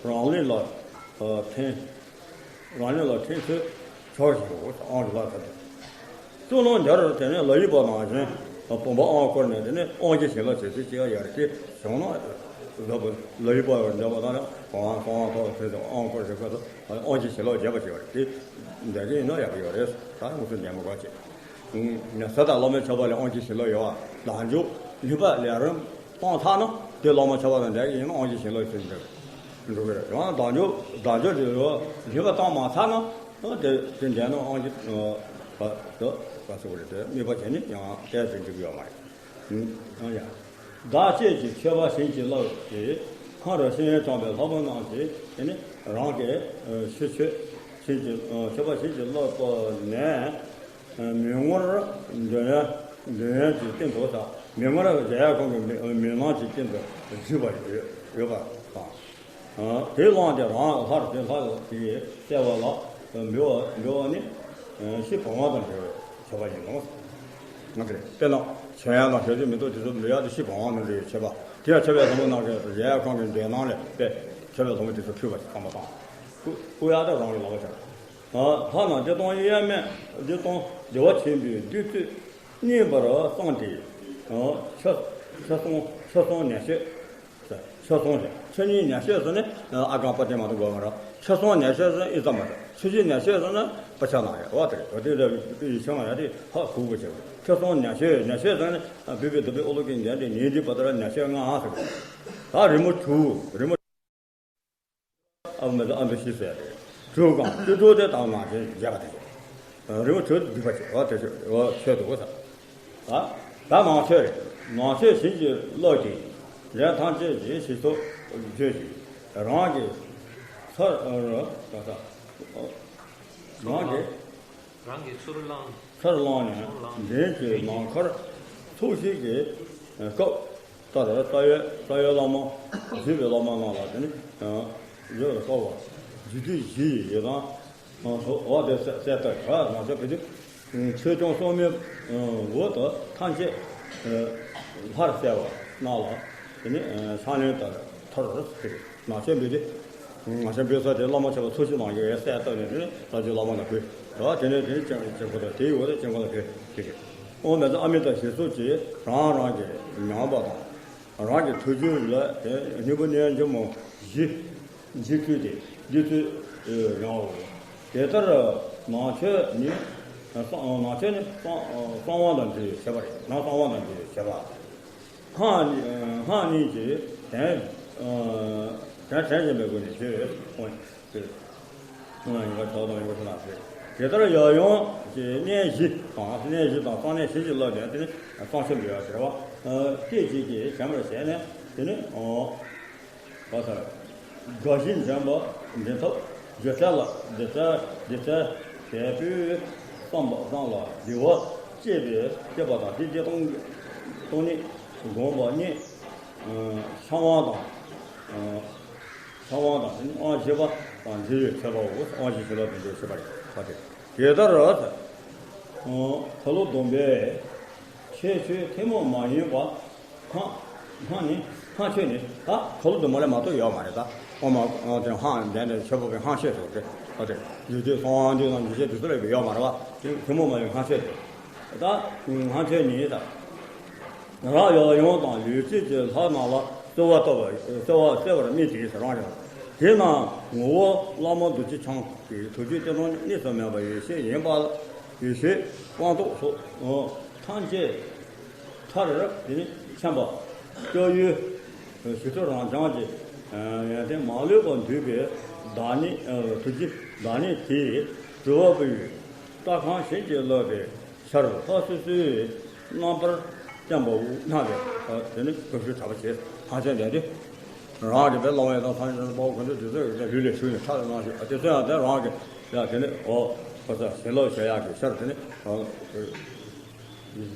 རང་ལུས་ལ་འཐེན། རང་ཉིད་ལ་ཁྲིད་ཚུལ་ཕྱོགས་བཞིན་དུ་དབང་གི་ལྷ་ཚོགས་ཏེ། གཙུག་ལུང་འདིར་དེ་ནས་ལ་ཡི་པ་ནང་བཞིན་བུམ་པ་དབང་བསྐུར་ནས་དེ་ནས་དབང་གི་བྱིན་རླབས་བྱེད་ཚུལ་ཅིག་ཡང་ཡོད་རེད། དེ་བྱུང་ན་ལ་ལ་ཡི་པ་འདྲ་བ་དང་གང་གང་ཐོག་དེ་ཚོ་དབང་བསྐུར་ཞིག་ཁ་ཐོག་དབང་གི་བྱིན་རླབས་རྒྱས་པ་ཅིག་ཡོད་རེད། དེ་འདྲ་གི་ཡིན་ན་ཡག་གི་ཡོད་རེད། ད་ང་ཚོ་ཉན་མི་དགོས་ཅིག་ཟས་དང་སློབ་མའི་མཆོད་པ་ལས་དབང་གི་བྱིན་རླབས་ཡོད་པ་ལ་འཇུག་ནུས་པ་ལས་རིམ། གཏོང་ཚར་ན་དེ་སློབ་མ་ཆོག་པ་དང་འདྲ་གི་ཡིན་ན་དབང་གི་བྱིན་རླབས་ཞིག་འགྲོ་འགྲོ་གི་རེད། ཡང་བདག་འཇོག་བདག་འཇོག་དེ་ལོ་ལྷོད་པ་བཏང་མ་ཚར་ན་དེ་དེ་འདྲ་ན་དབང་གི་བ་དོ་བ་སུ་རེད། དེ་དམིགས་པ་བྱས་ནས་ཡང་བལྟས་ཏེ་འགྲིག་ཡོད་མ་རེད། ཡང་ཡང་བདག་བསྐྱེད་ཀྱི་མཆོད་པ་བྱིན་གྱིས་བརླབས་ཏེ་ཁམས་རིག་ཤེས་ཡོན་སྦྱངས་པའི་ལྷ་མོ་རྣམས་ཀྱིས་དེ་ནི་རང་གི་ཕྱི་མཆོད་བྱིན་གྱིས་མཆོད་པ་བྱིན་གྱིས་བརླབས་ནས། མི་ངོར་འདོད་ཡོན་འདོད་ཡོན་གྱི་སྟེང་དུ་དང་མི་ངོར་གཞལ་ཡས་ཁང་གི་མེ་མེ་ལོང་གི་སྟེང་དུ་བསྒྲིགས་པ་ཡོད་ཡོད་པ་དང་། དེའི་ཀློང་དེ་རང་ལྷར་དེ་ལྷ་དེས་གསལ་བ་ལ་འབུལ་བ་འབུལ་བ་ནི་ཤི་བ་དང་འབྲེལ་བའི་མཆོད་པ་ཡིན་ནོ། ང་ཚོས་དཔེར་ན་མཆོད་ཡ་དང་ཞལ་བཅུ་མེ་ཏོག་དེ་ཚོ་འབུལ་ཡ་དེ་ཤི་བ་ནང་འདྲེས་མཆོད་པ་དེ་ཡང་མཆོད་པའི་ལྷ་མོ་རྣམས་ཀྱིས་གཞལ་ཡས་ཁང་གི་མདུན་ནང་ལས་པས་མཆོད་པའི་ལྷ་མོ་དེ་ཚོ་ཕུལ་བ་ཞིག་བསམ་པ་དང་། སྐུ་སྐུ་ཡ་དང་རང་གི་ལག་པ་བྱ། ལྷ་རྣམས་བདེ་སྟོང་དབྱེར་མེད་བདེ་སྟོང་བདེ་བ་ཆེན་པོའི་བདུད་རྩི་མཉེས་པར་བསམས་ཏེ། ཆ་ཆ་ཚང་ཆ་ཚང་ནད་མཆོད། ཆ་ཚང་རེད། ཆ་གཉིས་ནད་མཆོད་ཟེར་ནས་ཨ་ཁུ་པ་ཏི་མ་གཏོགས་དགོས་མ་རེད། ཆ་ཚང་ནད་མཆོད་ཟེར་ན་ཨི་ཙམ་མ་རེད། ཆ་བཞི་ནད་མཆོད་ཟེར་ན་ པ་ཆ་ན་ཡ་བ་དེ་རེད། དེ་ལ་དེ་ཡི་ཆང་ཡ་དེ་ཧ་གོ་དགོས་བྱས། ཁྱོད་སོང་ཉ་ཤོད་ཉ་ཤོད་ཟེར་ནས་བོད་པའི་བདུད་པའི་ཨོ་ལོ་ཀའི་འགན་དེ་ཉིན་དེ་བར་དུ་ལ་ཉ་ཤོད་ལྔ་ཟེར། ད་རི་མོ་དྲུག་རི་མོ། ཨ་མེ་ཨ་མདོ་ཤི་ཟེར་རེད། དྲུག་གང་སྤྱི་དྲུག་དེ་དང་ནང་བཞིན་བརྒྱབ་པ་དེ་རེད། རི་མོ་དྲུག་སྡིག་པ་བྱེད་པ་དེ་ཆོས་དེ་གོ་ས། ད་ད་ནང་ཆོས་རེད། ནང་ཆོས་བྱིན་གྱིས་བརླབས་ཏེ། ལས་ཐམས་ཅད་ཀྱི་ཞིག་ཏུ་བརྗོད་ཅིང་། རང་གི་ཚུར་ཨ་ར་ད་ད་རང་གི་རང་གི་ཚུར་བླངས། ཚུར་བླངས་ནས་ཚུར་བླངས་ནས་འདྲེན་གྱི་ནམ་མཁར་ཚོགས་ཞིང་གི་སྐབས་ལྟར་རྩ་བའི་རྩ་བའི་བླ་མ་བཞུགས་པའི་བླ་མ་རྣམས་ལ་དེ་ནི་བརྗོད་པར་དཀའ་བ་རྒྱུད་སྡེ་བཞི་ཡི་ཡི་དམ། འོ་དེ་གསལ་གསལ་ལྟར་ག་ང་ཚོ་བོད་དུ་ཆོས་སྐྱོང་སྲུང་མའི་འོག་ཏུ་ཐམས་ཅད་ལྷར་གསལ་བ་རྣམས་ལ་དེ་ནི་ཕྱག་ལེན་ལྟར་མཐར་ཟེར། ནང་ཆོས་འབུལ་ཏེ། ནང་ཆོས་འབུལ་ས་དེ་བླ་མ་ཆེན་པོ་ཚོགས་ཞིང་ནང་གི་གསལ་བཏབ་ནས་དེ་ནི་ལྷ་ཆོས་བླ་མ་ལ་ཕུལ། དེ་ནས་དེ་ནི་སྤྱན་སྤྱན་ཁོ་དང་དེའི་འོག་ཏུ་སྤྱན་ཁོ་ལ་ཕུལ་ཞེས་རེད། འོ་མེ་ཏོག་ཨ་མི་ཏ་ཞེས་སོགས་ཀྱིས་རང་རང་གི་མྱངས་པ་དང་། རང་གི་ཐུགས་རྒྱུད་ལ་དེ་སྙིང་པོ་རྣལ་འབྱོར་མ་བཞི་འཇིགས་ཚུལ་ཏེ་འདི་ཚུལ་ཡང་འོ། དེ་ལྟར་ནང་ཆོས་ནི་གསང་ནང་ཆོས་ནི་གསང་གསང་བ་དང་འདྲེས་པའི་བྱེད་པ་རེད། ནང་གསང་བ་དང་འདྲེས་པའི་བྱེད་པ། སྔགས་སྔགས་གཉིས་ཀྱིས་དོན་དོན་དྲན་བཞིན་པའི་སྒོ་ནས་བརྗོད་འོང་། ཡིན་པ་ཆོག་དང་ཡིན་པ་ཆོག་ལ་ཟེར། དེ་ལྟར་ཡབ་ཡུམ་གྱི་གནས་བཞི་དང་གནས་བཞི་དང་གསང་གནས་བཞི་ཞིག་བསླབས་ནས་དེ་ནི་གསང་ཆེན་འབུལ་བ་ཟེར་བ་སྐད་ཅིག་གིས་བྱམས་པར་བྱས་ནས་དེ་ནི་ག་ཟེར། དགའ་བཞིན་འཇོམས་པ་འདི་ཐབས་སྒྱུ་རྩལ་ལ་སྒྱུ་རྩལ་སྒྱུ་རྩལ་དེ་པོས་བསམ་པ་བསམ་ལ་བདེ་བ་སྐྱེད་པའི་སྐྱེད་པ་དང་དེ་སྐྱེད་གཏོང་གཏོང་ནི་སྒོམ་པ་ནི་ཤ་བ་དང་། ཤ་བ་དང་དབང་བཞི་པ་དང་འབྲེལ་བའི་མཆོད་པའོ། དབང་བཞི་བྱིན་རླབས་དང་འབྲེལ་བའི་མཆོད་པ་རེད་པ་དེ། དེ་ལྟར་འཁོར་ལོ་སྡོམ་པའི་ཁྱད་ཆོས་ཐུན་མོང་མ་ཡིན་པ། སྔགས་སྔགས་ནི་སྔགས་ཆོས་ནི་ད་འཁོར་ལོ་སྡོམ་པ་ལས་མ་གཏོགས་ཡོད་མ་རེད། ད་ཨོ་མ་དེ་སྔགས་ལྡན་ནས་མཆོད་པ་པའི་སྔགས་ཆོས་སོ་རེད་པ་དེ། རྒྱུད་སྡེ་གསང་བ་འདུས་དང་འཇུག་བྱེད་དུས་སུ་ལས་པའི་ཡོད་མ་རེད་པ། དེ་ཐུན་མོང་མ་ཡིན་སྔགས་ཆོས་དེ། ད་སྔགས་ཆོས་ནི་ད། རང་ཡབ་ཡུམ་དང་ལུས་སྤྱོད་ཀྱི་ལྷ་རྣམས་ལ་གསོལ་བ་བཏབ་པ་གསོལ་བ་གསོལ་བར་དམིགས་ཏེ་རང་ཡང་། དེས་ན་ངོ་བོ་བླ་མ་རྡོ་རྗེ་འཆང་གི་ཐུགས་རྒྱུད་སྤྱི་དང་གནས་སུ་མེད་པ་ཡེ་ཤེས་ཡིན་པ། ཡེ་ཤེས་སྤངས་རྟོགས་སོགས་ཐམས་ཅད་མཐར་དེ་ནི་མཁྱེན་པ། སྐྱབས་ཡུལ་ཞི་ཁྲོ་རང་བྱང་གི་ཡོན་ཏན་མ་ལུས་པ་འདུས་པའི་བདག་ཉིད་ཐུགས་རྒྱུད་བདག་ཉིད་དེས་གྲུབ་པ་པོའི་སྐྲ་ཁང་བཞིན་གྱིས་བརླབས་པའི། ཤར་ལྷ་སོ་སོའི་རྣམ་པར་བསྟན་པ་དབུ་སྣང་བས་དེ་ནི་དགོངས་ཞུ་གྲགས་པ་བྱས། ཐམས་ཅད་ལྡན་ཏེ། རང་གི་བའི་བླ་མ་ཡི་དམ་སངས་རྒྱས་དཔའ་བོ་གང་དུ་དུས་ཚོད་ཀྱི་ལུས་ལས་ཞུགས་ནས་ཕྲག་ལས་གནང་ཞུ་དེ་ཚོ་ཡང་དེ་རང་གི་ཡང་དེ་ནི་འོ་ཁོ་ཚོ་བྱིན་རླབས་བྱ་ཡག་གི་ཤར་དེ་ནི་འོ་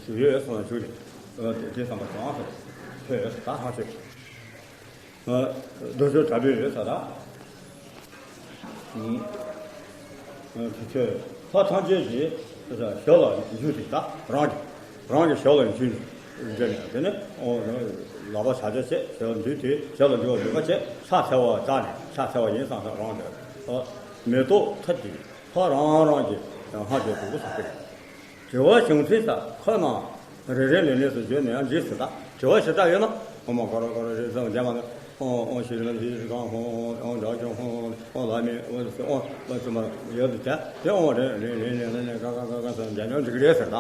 ཞུ་ཡོད་སོང་ཞུ་ནས་འོ་དེ་དེ་བསམ་པ་གང་སོང་ཐོས་ཡོད་ད་ཐམས་ཅད། རྡོ་རྗེ་དྲག་པོའི་ས་དང་། ལྷ་ཐམས་ཅད་ཀྱི་ཞབས་ལ་འཇུས་ཏེ་ད་རང་གི་རང་གི་ཞབས་ལ་འཇུས་ནས་དེ་ནས་ལག་པ་བྱ་བྱ་བྱས་ཞབས་ལ་འཇུས་ཏེ་ཞབས་ལ་འཇུ་བ་འཇུ་བ་བྱས་ཕྱག་འཚལ་བ་བྱས་ནས་ཕྱག་འཚལ་བ་ཡིན་བསམ་བསམ་རང་གི་མེ་ཏོག་ཐབས་ཀྱིས་ཕ་རང་རང་གི་ལྷ་དེ་དྲུག་པོ་ཟེར་གི་རེད། དྲི་བ་བྱུང་ཚེ་ས་ཁོ་ན་རེ་རེ་ལས་ལས་སུ་བརྗོད་ནས་འདྲིས་སུ་དང་དྲི་བ་ཞེ་དྲག་ཡོད་ན་ཨོ་མ་ཀ་ར་ཀ་ར་རེ་ཙམ་རྒྱ་མ་ནི་ཨོ་ཨོ་ཤི་རི་ལ་ཤི་ཤི་གང་ཧོ་ཨོ་འདྲ་ཅོ་ཧོ་ཨོ་ལ་མི་ཨོ་སི་ཨོ་ལ་ཙུ་མ་ཡོད་དུ་ཅ་དེ་ཨོ་རེ་རེ་རེ་རེ་རེ་ཀ་ཀ་ཀ་ཀ་ས་རྒྱ་ཉོ་འདྲི་གི་རེད་ཟེར་ད་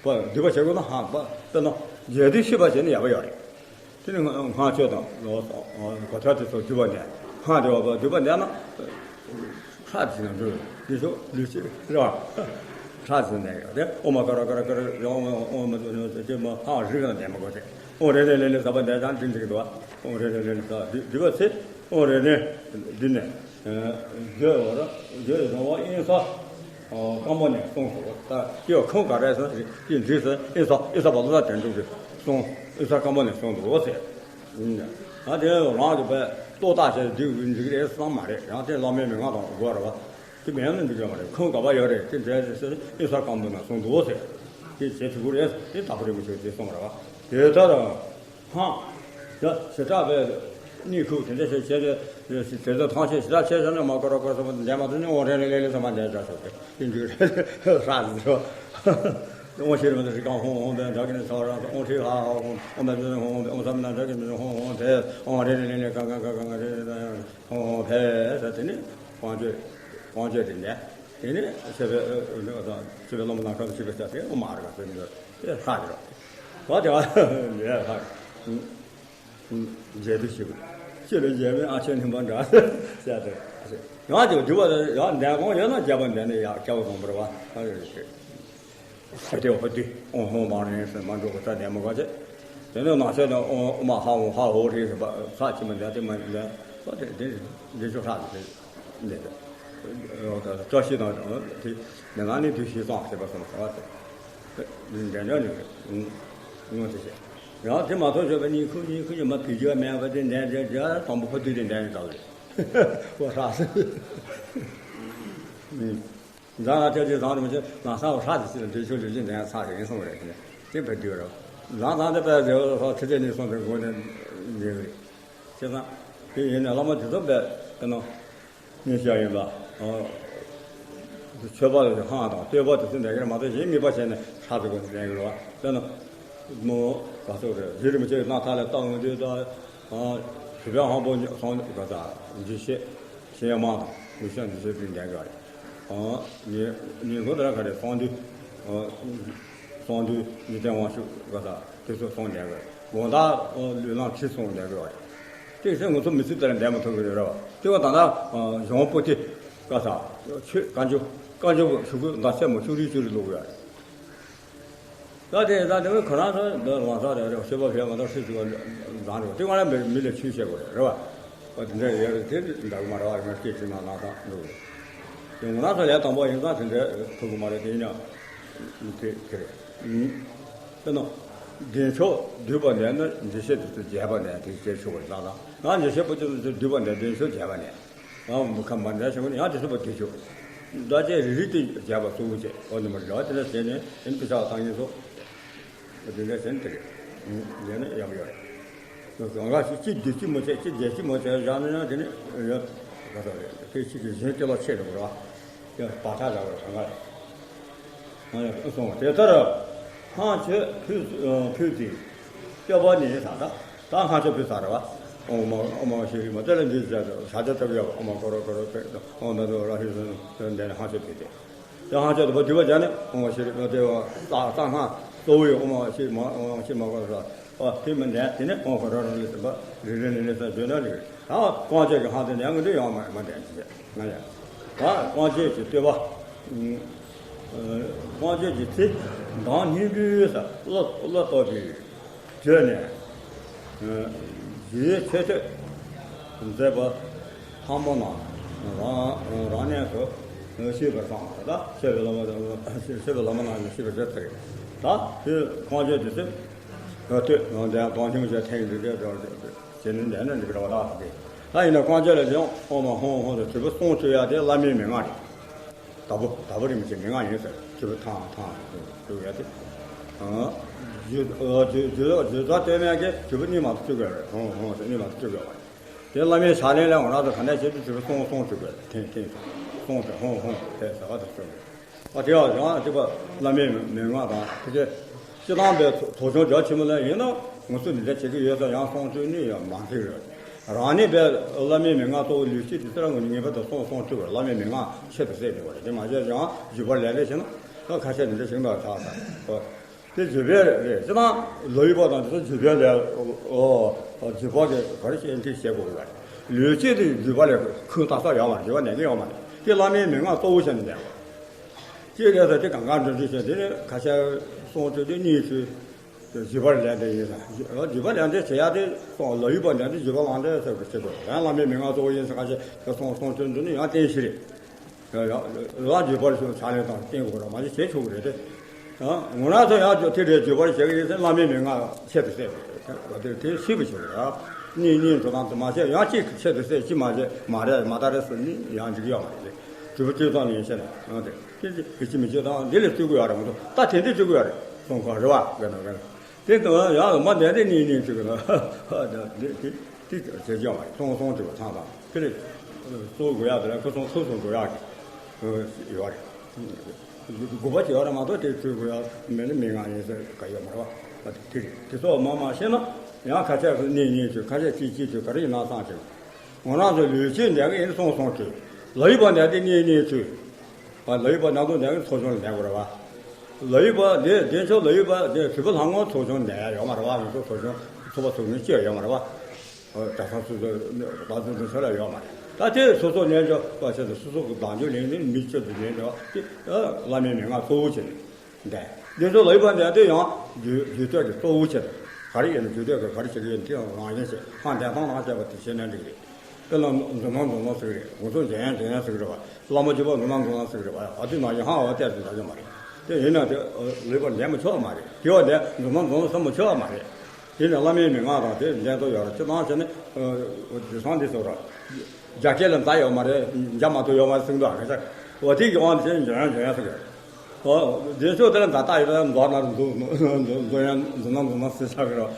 པ་འདུས་པ་བྱེད་དགོས་ན་ཧ་པ་དཔེར་ན་རྒྱས་བསྡུས་ཤེས་པ་བྱས་ནས་ཡག་པོ་ཡོད་རེད། དེ་ནི་སྔགས་ཆོས་དང་གོ་ཐོས་དེ་ཚོ་འདུས་པ་འདས་སྔགས་དེ་བ་འདུས་པ་འདས་ན་ཁྲག་ཅིག་ན་འགྲོ་དེ་ཚོ་ལུས་ཅིག་རེད་བ། ཁྲག་ཅིག་ནས་ཡོད་དེ་ཨོ་མ་ཀ་ར་ཀ་ར་ཀ་ར་ཡོང་ཨོ་མ་དེ་མ་ཧ་རིག་ན་འདས་མ་གོ་དེ་ཨོ་རེ་རེ་ལེ་ལེ་ཟ་བ་འདས་ཀྱང་དྲིན་ཅིག་འདུག་བ། ཨོ་རེ་རེ་ལེ་ལེ་ཟ་འདུས་པ་ཚེ་ཨོ་རེ་རེ་འདི་ནས། བརྗོད་བར་བརྗོད་རུང་བ་ཨིན་ས། སྐམ་པོ་ནས་གསུངས་སོ། ད་སྐྱེ་བ་ཁུངས་ག་རེ་ཟེར་ན་ཅི་འདྲི་ཟེར་ཨིན་ས་ཨིན་ས་བ་ལ་དྲན་འགྲོ་གི་གསུངས་ཨིན་ས་སྐམ་པོ་ནས་གསུངས་འདུག་ཟེར། ད་དེ་རང་གི་བས་ལྟོ་བཏགས་བྱས་འདི་འདི་རེད་བསམ་མ་རེད་ཡང་དེ་བླ་མའི་མན་ངག་དང་དགོས་རེད་བ། དེ་མེད་ན་འདི་རེད་མ་རེད་ཁུངས་ག་བ་ཡོད་རེད་དེ་འདྲ་ཟེར་ཨིན་ས་སྐམ་པོ་ནས་གསུངས་འདུག་ཟེར། དེ་བྱེད་ཐུབ་ཀྱི་རེད་དེ་དྭགས་པོ་རིན་པོ་ཆེས་དེ་གསུངས་རེད་བ། དེ་ལྟར། ཧང་། ཡ། ཞེ་དྲག་པའི་གནས་ཁུག་དེ་འདྲ་ཞིག་བྱས་ཏེ། དེ་ཚོ་ཐང་ཆད་ཞེ་དྲག་ཆད་ཟེར་ན་མ་ཀོ་ར་ཀོ་ར་ཚོ་འདས་མ་ཐུབ་ནས་དབང་རེ་རེ་ལེ་ལེ་ཚང་མ་འདས་འདྲ་ཞོག་སྟེ་དེ་འདྲ་རེད་ཧྲ་ཟེར་རོ། དབང་ཤེས་རེ་མ་ཐུབ་རི་ཀང་ཧོང་ཧོང་དེ་འདྲ་གི་ནས་ཚ་བ་རང་དབང་ཁྲིད་ཧ་ཧ་ཧོང་ཧོང་དེ་ནས་ཧོང་ཧོང་དེ་དབང་ས་མི་ན་འདྲ་གི་ནས་ཧོང་ཧོང་དེ་དབང་རེ་རེ་ལེ་ལེ་ཀང་ཀང་ཀང་ཀང་རེ་རེ་ཧོང་ཧོང་ཕེ་ཟེར་དེ་ནས་དབང་ཆོས་དབང་ཆོས་དེ་འདས། དེ་ནས་ཆོས་པའི་ཆོས་པའི་སློབ་མ་ནང་ཁ་ཆོས་པའི་ཆ་དེ་དབུ་མ་རེད་པ། དེ་ནས་དེ་ལྷག་གི་རེད། བ་དེ་བ་ལས་ལྷག་མཇལ་དུ་ཞིག་ཆོས་ལ་མཇལ་མི་ཨ་ཆོས་ནིང་པ་འདྲ་ཟེར་ཏེ། ཡང་དེ་འདུལ་བ་ཡང་འདན་དགོངས་ཡོད་ན་རྒྱས་པ་འདན་ནས་ཡང་སྐྱ་བོ་དགོངས་པ་རེད་པ། ཨ་དེ་ཧོ་དེ་ཨོ་ཧོ་མ་རེད་ཟེར་མ་འགྲོ་གི་ས་དེ་མ་ག་ཚད། དེ་ནས་ནང་ཆོས་དང་ཨོ་མ་ཧ་ཧོ་ཧ་ཧོ་རེད་ཟེར་བ་ས་ཅི་མ་འདན་དེ་མ་འདན་ས་དེ་དེ་འདི་ཆོས་ཧྲག་དེ། འདི་བཀྲ་ཤིས་དང་དེ་ནི་ང་ནི་དུས་ཤིག་གསང་ཞེས་པ་གསུངས་ཟེར་བ་དེ། འདྲ་འདྲ་ནི་ངོ་དེ་བཤད། ཡང་དེ་མ་ཐོག་ཞོགས་པ་ཉིན་ཁུ་ཉིན་ཁུ་ཉི་མ་བུ་རྒྱུ་མེད་པ་དེ་འདྲ་འདྲ་འདྲ་དང་པོ་ཕ་དུས་དེ་འདྲ་ནི་དག་རེད། བ་ཧྲག་སི། འཛམ་ལ་ཐེག་ཆེན་བཟང་རུ་མི་ཆེ་ང་ས་བ་ཧྲག་དེ་སི་ལ་འདྲེ་ཆོས་ལུས་ཅན་འདྲ་ཚ་རེད་གསུངས་རེད། དེ་བ་དུས་རེད། འཛམ་བཟང་དེ་པའི་རེ་བ་ཧྲག་ཐེག་ཆེན་ནི་གསུངས་དེ་དགོངས་དེ་འདྲ་རེད། བྱས་ཙང་། དེ་ཡིན་ན་བླ་མ་དེ་ཚོ་བས་ཀྱི་ནང་ཉེ་ཤ་ཡིན་ལ། ཆོས་པ་ལ་ཧང་དང་བསྟོད་པ་དེ་ཚོ་འདྲ་གི་རེད་མ་གཏོགས་གཞན་མི་པ་བྱས་ནས་ཧྲག་ཏུ་དགོས་འདྲ་གི་རེད་བ། དཔེར་ན། མོ་ག་ཚོད་རེད་རྗེ་རིན་པོ་ཆེ་གི་རྣམ་ཐར་ལ་བལྟ་འོང་དུས་ད། ཞུ་བའི་དབང་པོ་སོང་ག་ས་འཇིགས་བྱེད་ཤེས་མ་དང་ལུས་ཤ་འཇིགས་བྱེད་དེ་འདྲ་གི་རེད། ཉེ་ཉེ་གོ་ད་ག་རེ་གསང་འདུས། གསང་འདུས་ཉི་སྟེང་དབང་ཕྱུག་ག་ས་དེ་ཚོ་གསུངས་བསྡད་དགོས། དགོང་དག་ལུས་ལམ་ཁྲིད་གསུངས་བསྡད་དགོས། དེ་ཚེ་ང་ཚོ་མི་ཚེ་དེ་ལ་འདས་མ་ཐུབ་ཀྱི་རེད་བ། དེ་བ་ད་ལྟ་གཞུང་པོ་ཏི་ག་ས་ཆོས་བཀའ་འགྱུར་བཀའ་འགྱུར་ཞུ་དགོས་ཟླ་ཚེས་མ་བཅུ་རེ་བཅུ་རེ་ལུག་ཡོད་རེད། ད་དེ་ད་དེ་བས་ཁོ་རང་ཚོ་འདི་ལང་ཚ་རེད་རེད་ཤེས་པ་ཕལ་མ་གཏོགས་ཤེས་ཚུལ་བ་བཟང་རེད་བ། དེ་ང་རང་མི་མི་ལ་ཆོས་བཤད་དགོས་རེད་རེད་བ། ཨ་དེ་འདྲ་ཡོད་རེད། དེ་འདྲ་གི་མ་རེད་བ། ང་སྐད་ཅིག་མ་ལངས་ཐང་འདུག་དེ་ང་རང་ཚོ་ལས་དང་པོ་ཡིན་ཙང་དེ་འདྲ་ཐུབ་གི་མ་རེད། དེ་ཡིན་ཡང་དེ་དེ་རེད། དེ་ནོ། བདེ་མཆོག་འདུས་པ་ནས་ནི་འདི་ཤེས་དེ་ཚོ་རྒྱས་པ་ནས་དེ་ཤེས་ཆོག་གི་ལ་ལ་ང་འདི་ཤེས་པོ་དེ་ཚོ་འདུས་པ་ནས་བདེ་མཆོག་རྒྱས་པ་ནས་ང་མི་ཁ་མ་འདྲ་ཞིག་ཡང་དེ་ཚོ་པོ་དེ་ཆོག་ད་ཅེ་རི་རི་དེ་རྒྱས་པ་གཙོ་བོ་བྱས་ཨོ་ནི་མ་རེད་བ། དེ་འདྲ་བྱས་ནས་དེ་ནི་དེ་ཆགས་བཏང་ཡིན་སོ། དེ་འདྲ་བྱས་ནས་དེ་རེད། ཡང་ན་ཡག་ཡོད་རེད། གང་ག་ཞིག་གཅིག་བདེ་གཅིག་མོ་བྱས་གཅིག་བདེ་གཅིག་མོ་བྱས་བཞག་ན་ཡང་དེ་ནི་ཡོད། ག་ཚོད་རེད། དེ་གཅིག་གི་གཞན་སྐྱེ་ལོ་ཆེ་རེད་བ། ཡང་བག་ཆགས་བཞག་པ་གང་ག་རེད། ཨ་ཡང་གསུངས་པ་དེ་ལྟར། སྔགས་ཆོས་ཕུལ་ཕུལ་ཏེ། བསྟོད་པ་ནི་ད་ད་ད་སྔགས་ཆོས་ཕུལ་ཚར་བ། ཨོ་མ་ཨོ་མ་ཤི་རི་མ་དེ་ལ་འདི་བྱ་བྱ་བྱ་ཐབས་ཡོད་པ། ཨོ་མ་ཀོ་རོ་ཀོ་རོ་ཨོ་མ་དོ་ར་ཧི་སོ་དེ་ནས་སྔགས་ཆོས་ཕུལ་ཏེ། དེ་ཧང་ཆོས་དུ་བ་དུ་བ་ཇ་ནི་ཨོ་མ་ཤི་རི་མ་དེ་བ་ཙག་ཙག་སྔགས་གཙོ་བོ་ཡི་ཨོ་མ་ཤི་མ་ཨོ་མ་ཤི་མ་ཀོ་རོ་ཨ་ཕི་མི་འདྲ་དེ་ནི་ཨོ་ཀོ་རོ་ར་ལི་སི་བ་རི་རི་ལི་ལི་ས་བརྗོད་ན་རིགས་ད་བ་ཀོང་ཆོས་ཀྱི་ཧང་དེ་ནས་ཡང་གི་འདི་ཡང་མ་མ་འདྲ་ཅི་ང་ཡ། ད་དཀོན་མཆོག་གི་བསྟོད་པ། དཀོན་མཆོག་གི་ཚེ་མདང་སྙིང་པོའི་ས་བློ་བློ་བཏང་བའི་བརྗོད་ནས། རྗེའི་ཆོས་སྟོན་མཛད་པ་ལྷ་མོ་རྣམས་རང་རང་གནས་སུ་ཤེས་པར་བསམ་པ་ད་ཤེས་པའི་བླ་མ་ཤེས་པའི་བླ་མ་རྣམས་ཤེས་པར་མཛད་ཟེར། ད་དེ་དཀོན་མཆོག་གི་ཚེ་བསྟོད་དང་དང་ཐིམ་བྱ་ཐེངས་འདི་འདྲ་འདྲ་བྱས་ནས་འདས་ན་འགྲིག་ར་བ་ད་དེ། ད་ཡིན་ན་དཀོན་མཆོག་ལ་ཡང་ཧོ་མ་ཧོ་ཧོ་དང་དྲིལ་བུ་གསུམ་བཙུགས་ཡ་དེ་བླ་མའི་མན་ངག་རེད། དྭགས་པོ་དྭགས་པོ་རིན་པོ་ཆེའི་མན་ངག་ཡིན་ཟེར། དྲིལ་བུ་ཐང་ཐང་བཙུགས་ཡ་དེ། རྗེ་རྗེ་རྗེ་རྩ་སྟོད་སྨད་ཀྱི་དྲིལ་བུ་གཉིས་མ་གཏོགས་བཙུགས་དགོས་རེད། ཧོ་ཧོ་དེ་གཉིས་མ་གཏོགས་བཙུགས་དགོས་པ་རེད། དེ་བླ་མའི་ཕྱག་ལེན་ལ་ང་རང་ཚོ་ག་འདྲ་བྱེད་དུས་དྲིལ་བུ་གསུམ་གསུམ་བཙུགས་དགོས་རེད། ཐེངས་ཐེངས་གསུམ་དེ་ཧོ་ཧོ་དེ་ཟེར་བ་དེ་བཙུགས་དགོས། ཨ་དེ་ཡང་ཡང་དེ་པ་བླ་མའི་མན་ངག་དང་དེ་ཚེ་སྤྱི་བཏང་པའི་ཐོ་ཐོ་ཆུང་རྒྱ་ཆེན་མོ་ལ་ཡིན་ན་ང་ཚོ་འདི་འདྲ་བྱེད་ཀྱི་ཡོད་ས་ཡང་གསུང་ཆོས་ནི་ཡང་མ་མཐུན་རེད། རང་ཉིད་པའི་བླ་མའི་མན་ངག་གཙོ་བོ་ལུས་སྤྱི་དེ་ཚེ་རང་ངོས་ངེས་པར་དུ་གསུང་གསུང་ཆོས་བླ་མའི་མན་ངག་ཆེད་དུ་གསལ་དགོས་པ་རེད། དེ་མ་བྱས་ཀྱང་བརྒྱུད་པ་ལས་ལས་བྱས་ན་ད་ཁ་ཤས་འདི་འདྲ་ཞིག་འདུག་ཆགས་ས། དེ་བརྒྱུད་པའི་རེད། སྤྱི་བཏང་ལོ་ཡི་པ་དང་དེ་ཚོ་བརྒྱུད་པའི་ལས་ཨོ་བརྒྱུད་པ་གི་ག་རེ་བྱེད་འདི་བྱེད་དགོས་པ་རེད། ལུས་སྤྱི་དེ་བརྒྱུད་པ་ལས་ཁུངས་དག་ས་ཡོད་མ་རེད། བརྒྱུད་པ་ལས་ཀྱི་ཡོད་མ་རེད། དེ་བླ་མའི་མན་ངག་གཙོ་བོ་བྱས་ནས་བསྡད་པ། ཅེས་རེད་ཟེར་ཏེ་གང་ག་འགྲོ་རྒྱུ་བྱས་དེ་ནི་ཁ་ཤས་གསུང་ཆོས་དེ་གཉིས་ཆོས་བརྒྱུད་པར་ལེན་དེ་ཡིན་ས། བརྒྱུད་པ་ལེན་དེ་བྱེད་ཡ་དེ་གསུང་ལོ་ཡུལ་པ་ལེན་དེ་བརྒྱུད་པ་ལེན་དེ་ཟེར་བ་བྱེད་དགོས། ཡང་བླ་མའི་མན་ངག་གཙོ་བོ་ཡིན་ཟེར་ཁ་ཤས་ཀྱི་གསུང་གསུང་ཆོས་འདི་ནི་ཡང་བསྟན་བཞིན་རེད། ཡང་ཡང་ལ་བརྒྱུད་པར་ཞུ་ཕྱག་ལེན་དང་བསྟན་དགོས་ར་མ་གཞི་བྱེད་ཆོག་གི་རེད་དེ། ཡང་ངོ་ན་ཚོ་ཡང་བརྒྱུད་དེ་རེད། བརྒྱུད་པར་བྱེད་ཀྱི་ཡིན་ཟེར་བླ་མའི་མན་ངག་ཆེད་དུ་གསལ་བ་དེ་དེ་ཤེས་པ་བྱེད་དགོས་ར། གཉིས་གཉིས་འགྲོ་སྟངས་དེ་མ་བྱས་ཡང་གཅིག་ཆེད་དུ་གསལ་གཅིག་མ་བྱས་མ་རེད་མ་ད་རེད་ཟེར་ནི་ཡང་འགྲིག་ཡོད་མ་རེད་དེ། གྲུབ་པ་བཅུ་ཚང་ནས་བཤད་ན་ཡང་དེ། དེ་དེ་གི་ཅི་མི་བྱེད་དང་འདི་ལས་བརྩི་དགོས་ཡ་རེད་མ་གཏོགས་ད་དེ་འདྲས་བརྩི་དགོས་ཡ་རེད་གསུང་ག་རེད་བ་ག་ན་ག་ན། དེ་དང་ཡང་མ་འདས་དེ་གཉིས་གཉིས་བརྩི་གི་ན་འདི་དེ་དེ་བྱེད་ཀྱང་མ་རེད། གསུང་གསུང་བརྩི་བ་ཚང་དང་དེ་ལས་གཙོ་དགོས་ཡ་དེ་ལ་ཁུ་སོང་ཁུ་སོང་དགོས་ཡ་གི་ཡོད་རེད། དགོས་པ་བྱེད་ཡ་རེད་མ་གཏོགས་དེ་བརྩི་དགོས་ཡ་མེད་ན་མི་ང་ཡིན་ཟེར་ག་ཡོད་མ་རེད་བ། དེ་རེད། དེ་ཚོ་མ་མ་ཤེས་ན་ཡང་ཁ་ཤས་སུ་གཉིས་གཉིས་བརྩི་ཁ་ཤས་གཅིག་གཅིག་བརྩི་ག་རེ་ཡིན་ན་བསམ་བྱེད། ངོ་རང་ཚོ་ལུས་སྤྱི་འདས་གི་ཡིན་གསུང་གསུང་བརྩི། ལོ་ཡུལ་པ་འདས་དེ་གཉིས་གཉིས་བརྩི། ལ་ཡུལ་པ་ནང་དུ་ནས་ཚོགས་ཆུང་ལ་ནས་དགོས་རེད་བ། ལ་ཡུལ་པ་དེ་བདེ་མཆོག་ལ་ཡུལ་པ་དེ་གྲུབ་པ་ལྷ་ངོ་ཚོགས་ཆུང་ནས་ཡོད་མ་རེད་བ། ང་ཚོ་ཚོགས་ཆུང་ཚོགས་པ་ཚོགས་ཆུང་སྤྱི་ཡོད་མ་རེད་བ། གྲྭ་ཚང་སོ་སོ་དཔལ་འཛོམས་དེ་ཚོ་ལ་ཡོད་མ་རེད། ད་དེ་སོ་སོ་ནས་འཇོག་པ་བྱས་ཏེ་སོ་སོ་གི་བདག་འཇོག་ལེན་ནས་མི་སྤྱི་དུ་ལེན་འདྲ་བ་དེ་བླ་མའི་མན་ངག་གཙོ་བོ་བྱས་ནས་འདས། དེ་ཚོ་ལ་ཡུལ་པ་འདས་དེ་ཡང་རྒྱུད་རྒྱུད་སྟོད་ཀྱི་གཙོ་བོ་བྱས་ཏེ་ག་རེ་ཡིན་ན་རྒྱུད་སྟོད་ཀྱི་ག་རེ་བྱེད་ཀྱི་ཡོད་དེ་ཡང་རང་བཞིན་བྱས་ཧང་བདེན་སྟངས་དང་བཅས་པ་དེ་བྱས་ན་འགྲིག་རེད། དཔེར་ན་འཛམ་གླིང་འཛམ་གླིང་ཟེར་གི་རེད། ང་ཚོ་འཇམ་དབྱངས་འཇམ་དབྱངས་ཟེར་གི་རེད་བ། བླ་མ་བརྒྱུད་པ་འཛམ་གླིང་འཛམ་གླིང་ཟེར་གི་རེད་བ། ཨ་དེ་ནང་བཞིན་ཧང་བ་བལྟས་ཏེ་འདྲ་ཡོད་མ་རེད། དེ་ཡིན་ན་དེ་ལུས་པ་ལེན་མི་ཆོག་མ་རེད། དེ་བ་དེ་འཛམ་གླིང་འཛམ་གླིང་ཟེར་མི་ཆོག་མ་རེད། དེ་ནི་བླ་མའི་མན་ངག་དང་དེ་འགྲན་དུ་ཡོད་རེད། སྤྱི་བཏང་བྱས་ནས་དེང་སང་འདི་ཚོ་ར་རྒྱ་སྐད་ལ་མཛའ་ཡོད་མ་རེད། འཇམ་མ་ཐུབ་ཡོད་མ་རེད་གསུངས་འདུག་ཨ། ཁ་ཤས་འོ་དེ་གི་དབང་དུ་བྱས་ནས་འཇམ་དབྱངས་འཇམ་དབྱངས་ཟེར་གི་རེད། འོ་དེ་ཚོ་དེ་ལ་མཛའ་རྟགས་ཡོད་ན་མཛོ་ན་མཛོ་མཛོ་ཡང་མཛོ་ན་མཛོ་ན་ཟེར་ཆགས་གི་རེད།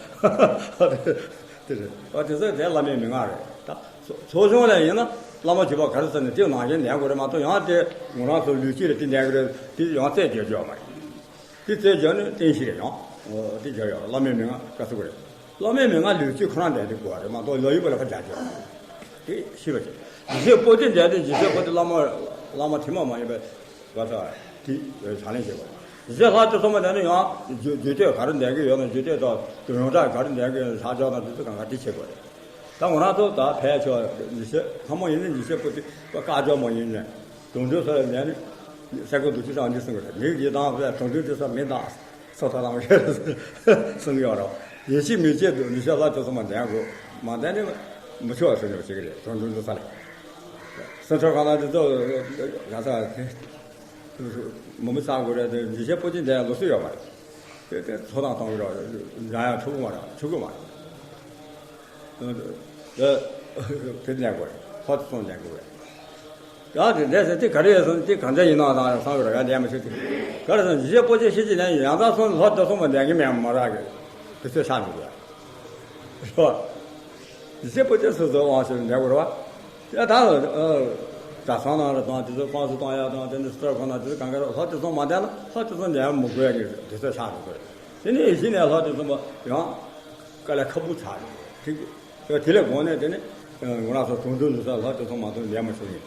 དེ་རེད། འོ་དེ་ཚོ་དེ་བླ་མའི་མན་ངག་རེད་ད། ཚོགས་ཆུང་ལ་ཡིན་ན་བླ་མ་བརྒྱུད་པ་ག་རེ་ཟེར་ནས་དེ་ནང་བཞིན་ལེན་དགོས་རེད་མ་གཏོགས། ཡང་དེ་ང་རང་ཚོ་ལུས་སྤྱི་ལ་དེ་ལེན་དགོས་རེད། དེ་ཡང་རྩད་གཅོད་རྒྱུ་ཡོད་མ་རེད། དེ་རྩད་གཅོད་ནས་བསྟན་བཤིག་རེད་ཡང་། དེ་བྱ་ཡོད་བླ་མའི་མན་ངག་ག་ཚོད་རེད། བླ་མའི་མན་ངག་ལུས་སྤྱི་ཁོ་རང་ལྡན་དེ་དགོས་པ་རེད་མ་གཏོགས་ལ་ཡུལ་པ་ལ་ཁ་རྒྱག་རྒྱུ་དེ་ཤེས་པ་བྱེད། ཇི་སྲིད་པོ་ཏི་ལྡན་དེ་ཇི་སྲིད་པོ་ཏི་བླ་མ་བླ་མ་ཐུན་མོང་མ་ཡིན་པའི་བ་ས་དེ་ཕྱག་ལེན་བྱེད་དགོས། ཇི་སྲིད་ལྷ་དྲི་བསུང་མ་ལྡན་ན་ཡང་རྒྱུད་རྒྱུད་སྟོད་ག་རེ་ལྡན་གི་ཡོད་ན་རྒྱུད་སྟོད་དང་ཡོངས་གྲགས་ག་རེ་ལྡན་གི་ཡོད་ན་ཕྱག་རྒྱ་དང་དེ་ཚོ་གང་ག་དེ་བྱེད་དགོས་རེད། ད་ང་རང་ཚོ་ད་ཕལ་ཆེར་ཉི་ཤུ་ཐ་མ་ཡིན་ན་ཉི་ཤུ་པོ་ཏི་བཀའ་ཇོ་མོ་ཡིན་ནས་དུང་སྒྲོན་སོགས་ལ་ཉན་ནས་སེ་ཀོ་འདུག་ཅི་ཙང་འདི་གསུང་གི་རེད། མིག་ཡིད་དང་བས་དུང་སྒྲོན་དེ་ཚོ་མི་དང་སོ་ཐ་དང་གསུང་གི་ཡོད་རེད། ཡེ་ཤེས་མིག་བཅད་དུ་ཉི་ཤུ་ལྷ་དྲི་བསུང་མ་ལྡན་དགོས། མ་ལྡན་ནས་མི་ཆོག་ཟེར་ནས་བྱེད་ཀྱི་རེད། དུང་སྒྲོན་དེ་ཚོ་ལ་སེམས་ཁྲལ་གང་ལ་འདི་ཚོ་ག་ས་མོ་མི་ཚ་དགོས་རེད། དེ་ཉི་ཤུ་པོ་ཏི་ལྡན་ལོ་སུ་ཡོད་མ་རེད། དེ་དེ་ཚོ་དང་གཏོང་གི་རེད། ཡང་ཡང་ཆོག་གི་མ་རེད། ཆོག་གི་མ་རེད། དེ་ལེན་དགོས་རེད། ལྷ་དྲི་བསུང་ལེན་དགོས་རེད། ཡང་དེ་འདྲ་ཟེར་དེ་ག་རེ་ཡོད་སོང་དེ་གང་འདྲ་ཡིན་ནའང་དང་བསམ་གི་རེད། ཡང་ལེན་མི་ཆོག་དེ་ག་རེ་སོང་ཉི་ཤུ་པོ་ཏི་ཤེས་ཀྱི་ནས་ཡང་དག་སོང་ལྷ་དྲི་བསུང་མ་ལེན་གི་མེད་མ་རག་གི་དེ་ཚོ་ཆགས་འདུག་གི་རེད་བ། ཉི་ཤུ་པོ་ཏི་སོ་སོའི་དབང་ཞིག་ལེན་དགོས་རེད་བ། ཡ་ད་གྲྭ་ཚང་ནང་ལ་དང་དེ་ཚོ་བསྐང་གསོ་གཏོང་ཡག་དང་དེ་ནི་སི་ཏར་ཁོ་ན་དེ་ཚོ་གང་ག་ལྷ་དྲི་བསུང་མ་ལྡན་ལ་ལྷ་དྲི་བསུང་ལེན་མི་དགོས་ཡག་གི་དེ་ཚོ་ཆགས་འདུག་གི་རེད། དེ་ནས་གཞི་ནས་ལྷ་དྲི་བསུང་མ་ཡང་དཀའ་ལས་ཁག་པོ་ཆགས་རེད། དེ་དེ་ལས་དགོངས་ནས་དེ་ནས་ང་རང་ཚོ་དུང་སྒྲོན་འདུག་ས་ལྷ་དྲི་བསུང་མ་གཏོགས་ལེན་མ་ཆོག་ཡིན།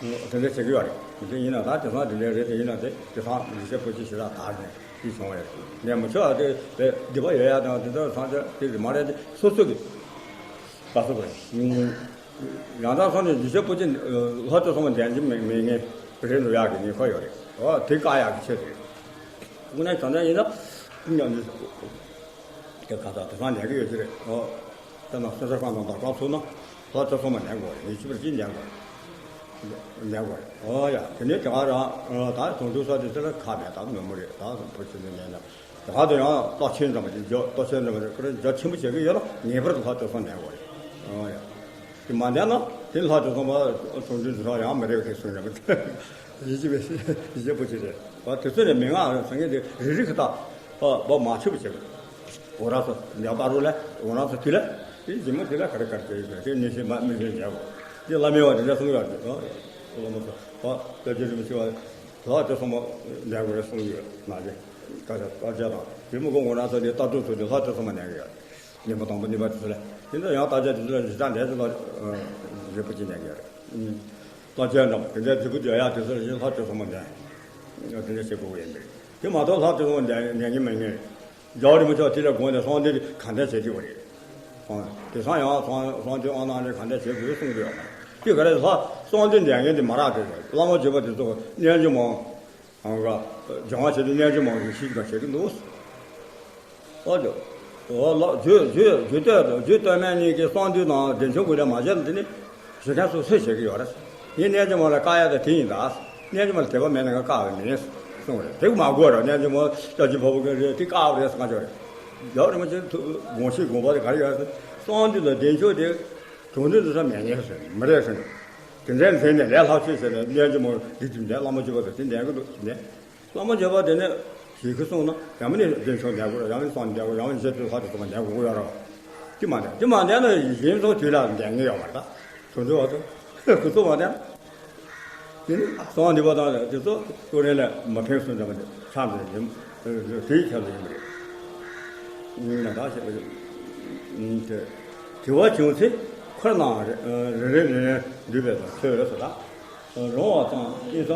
དེ་འདྲ་བྱེད་ཀྱི་ཡོད་རེད། དེ་ཡིན་ན་ད་དེང་སང་དེ་འདྲ་རེད། དེ་ཡིན་ན་དེ་དེང་སང་ཉི་ཤུ་པོ་ཏི་ཞེ་དྲག་དར་ནས་དེ་བྱུང་བ་རེད། ལེན་མ་ཆོག་ཡ་དེ་དེ་སྡིག་པ་ཡོད་ཡ་དང་དེ་ཚོ་སང་ཆ་དེ་མ་རེད། དེ་སོ་སོ་གི་ད་སོ་གི་ཡང་དག་སོང་ནས་ཉི་ཤུ་པོ་ཏི་ལྷ་དྲི་བསུང་མ་ལྡན་གྱི་མེད་མེད་ངེས་རེད་འདུག་ཡག་གི་ཉེན་ཁ་ཡོད་རེད། འོ་དེ་བཀག་ཡག་གི་ཆེད་དུ་རེད། དངོས་གནས་དྲང་གནས་ཡིན་ན་ཉམས་ནས། དེ་ག་ད་དེ་སང་ལེན་གི་ཡོད་ཀྱི་རེད། ཨོ། དེ་ན་སོ་སོ་གང་དང་དག་གང་ཚུགས་ན་ལྷ་དྲི་བསུང་མ་ལེན་དགོས་རེད། ཉི་ཤུ་པོ་ཏི་ལེན་དགོས་རེད། ལེན་དགོས་རེད། ཨོ་ཡ་དེ་ནས་དེ་ག་རང་ད་དུང་སྒྲོན་ས་དེ་ཚོ་ལ་ཁ་མེད་དང་ནོར་མོ་རེད། ད་པོ་ཆེ་ནས་ལེན་ན་དེ་ག་དེ་ཡང་རྟོགས་ཆེན་འདྲ་མ་ཅིག་རྒྱ་རྟོགས་ཆེན་འདྲ་མ་རེད། ཁོ་རང་རྒྱ་ཆེན་པོ་བྱེད་ཀྱི་ཡོད་ལ་ངེས་པར་དུ་ལྷ་དྲི་བསུང་ལེན་དགོས་རེད། ཨོ་ཡ་དེ་མ་ལེན་ན་དེ་ལྷ་དྲི་བསུང་མ་དུང་སྒྲོན་དེ་ཚོ་ཡང་མི་རེད་པ་དེ་གསུངས་རེད་པ། ཡིད་ཆེས་པའི་ཡིད་ཆེས་པོ་ཆེ་རེད་པ། དེ་ཚོ་ནས་མན་ངག་ཟེར་མཁན་དེ་རིགས་རིགས་ཁ་ཐག་པ་མ་ཆོད་པ་བྱེད་དགོས། འོ་རང་ཚོ་ཉག་པ་རུ་ལ་འོ་རང་ཚོ་དུས་ལ་དེ་ཇི་མ་དུས་ལ་ག་རེ་ག་རེ་བྱེད་ཡོད་དེ་ནི་ཤེས་མ་མི་ཤེས་ཉག་པ་དེ་བླ་མའི་བ་དེ་འདྲ་གསུང་ཡོད་དེ། བླ་མ་ཚོ་པ་སྐྱབས་རྗེ་རིན་པོ་ཆེ་བ་ལྷ་དྲི་བསུང་མ་ལེན་དགོས་རེད་གསུང་ཡོད་ན་ཅེ། ད་ཆ་ད་ཆ་དང་དེ་མི་དགོས། འོ་རང་ཚོ་དེ་ལྟ་གྲུབ་ཚོ་དེ་ལྷ་དྲི་བསུང་མ་ལེན་གི་ཡོད། ཉིན་མོ་དང་པོ་གཉིས་པ་དེ་ཚོ་ལ་དེ་འདྲ་ཡང་ད་ཆ་དེ་ཚོ་ལ་གཞི་བཞག་འདྲ་ཞིག་ལ་རེ་པོ་ཅི་ཉན་གི་རེད། ལྟ་བྱས་འདྲ་དེ་འདྲ་སྡིག་པ་སྦྱོང་ཡག་དེ་ཚོ་ལ་གཞི་ལྷ་དྲི་བསུང་མ་ལྡན་དེ་འདྲ་བྱེད་དགོས་ཀྱི་ཡིན་པས། དེ་མ་གཏོགས་ལྷ་དྲི་བསུང་མ་ལྡན་ཉན་གི་མི་ཉན། རྒྱལ་བ་རིན་པོ་ཆེ་དེ་ལ་དགོངས་ནས་གསང་འདུས་ག་འདྲ་བྱེད་ཀྱི་རེད། དེང་སང་ཡང་གསང་གསང་འདུས་དབང་གནང་ནས་ག་འདྲ་བྱེད་དགོས་གསུང་གི་ཡོད་མ་རེད། དེ་ག་རེ་ལྷ་གསང་འདུས་ལྡན་མཁན་དེ་མ་རག་དེ་བླ་མ་བརྒྱུད་པ་དེ་ཚོ་རྣལ་འབྱོར་མ། ཨང་ག་སྦྱང་བ་བྱེད་དུས་རྣལ་འབྱོར་མ་ཞིག་ཤེས་ཀྱང་བྱེད་ཀྱི་འདུག་ཨོ་ཅོ། ཨོ་ལགས་རྒྱུད་རྒྱུད་རྒྱུད་སྟོད་རྒྱུད་སྟོད་སྨད་གཉིས་ཀྱི་གསང་འདུས་དང་བདེ་མཆོག་གུ་ལས་མ་བྱས་ན་དེ་ནི་བྱེད་མཁན་སུ་སུས་བྱེད་ཀྱི་ཡོད་རེད། ངས་རྣལ་འབྱོར་མ་ལ་བཀག་ཡ་དེ་དེ་ཡིན་ད། རྣལ་འབྱོར་མ་ལ་དད་པ་མེད་ན་ང་བཀག་པ་མིན་གསུངས་རེད། དེ་མ་དགོས་ར། རྣལ་འབྱོར་མ་སྐྱབས་རྗེ་ཕ་བུ་གི་རེད་དེ་བཀག་པ་རེད་ཟེར་ང་ཅོ་རེད། རྒྱལ་བ་རིན་པོ་ཆེ་དགོངས་ཤེས་དགོངས་པ་དེ་ག་རེ་ཡོད་ཟེར། གསང་འདུས་ལ་བདེ་མཆོག་དེ་དྲུང་འདུས་འདི་ཚོ་མེད་ངེས་ཟེར་མི་རེད་ཟེར། དེ་འདྲའི་མཛད་ནས་ལས་སླ་བཅོས་བྱས་ནས་རྣལ་འབྱོར་མ་འདི་དེ་འདྲའི་བླ་མ་བརྒྱུད་པ་དང་དེ་འདྲའི་གི་འདུག་དེ་འདྲའི། བླ་མ་བརྒྱུད་པ་དེ་ནས་ཞིག་གི་གསུངས་ན་ཡང་མིན་ནས་བདེ་མཆོག་འདས་དགོས་ར། ཡང་མིན་གསང་འདས་དགོས། ཡང་མིན་རྗེ་བཙུན་ལྷ་དེ་ཚོ་མ་འདས་དགོས་ཡོད་ར། དེ་མ་འདས་དེ་མ་འདས་ན་གཞན་ཚོ་དུས་ལ་འདས་ངེས་ཡོད་མ་རེད་ད། དུད་འགྲོ་བ་ཚོ་ཁོ་ཚོ་མ་འདས། དེ་ནི་གསང་འདུས་པ་དང་དེ་ཚོ་ཀུན་རེ་ལས་མ་ཕན་གསུངས་འདྲ་མ་འདས་ཆགས་འདུག་ཡིན། དེའི་ཆ་ལ་ཡིན་པ་རེད། ཡིན་ན་ད་ཞེས་པ་དེ་དྲི་བ་བྱུང་ཚེ་འཁོར་རྣམས་རེ་རེ་རེ་རེ་འདུས་པའི་དང་ཆོས་རེད་ཟེར་ད། རུང་བ་ཙམ་ཨིན་ས།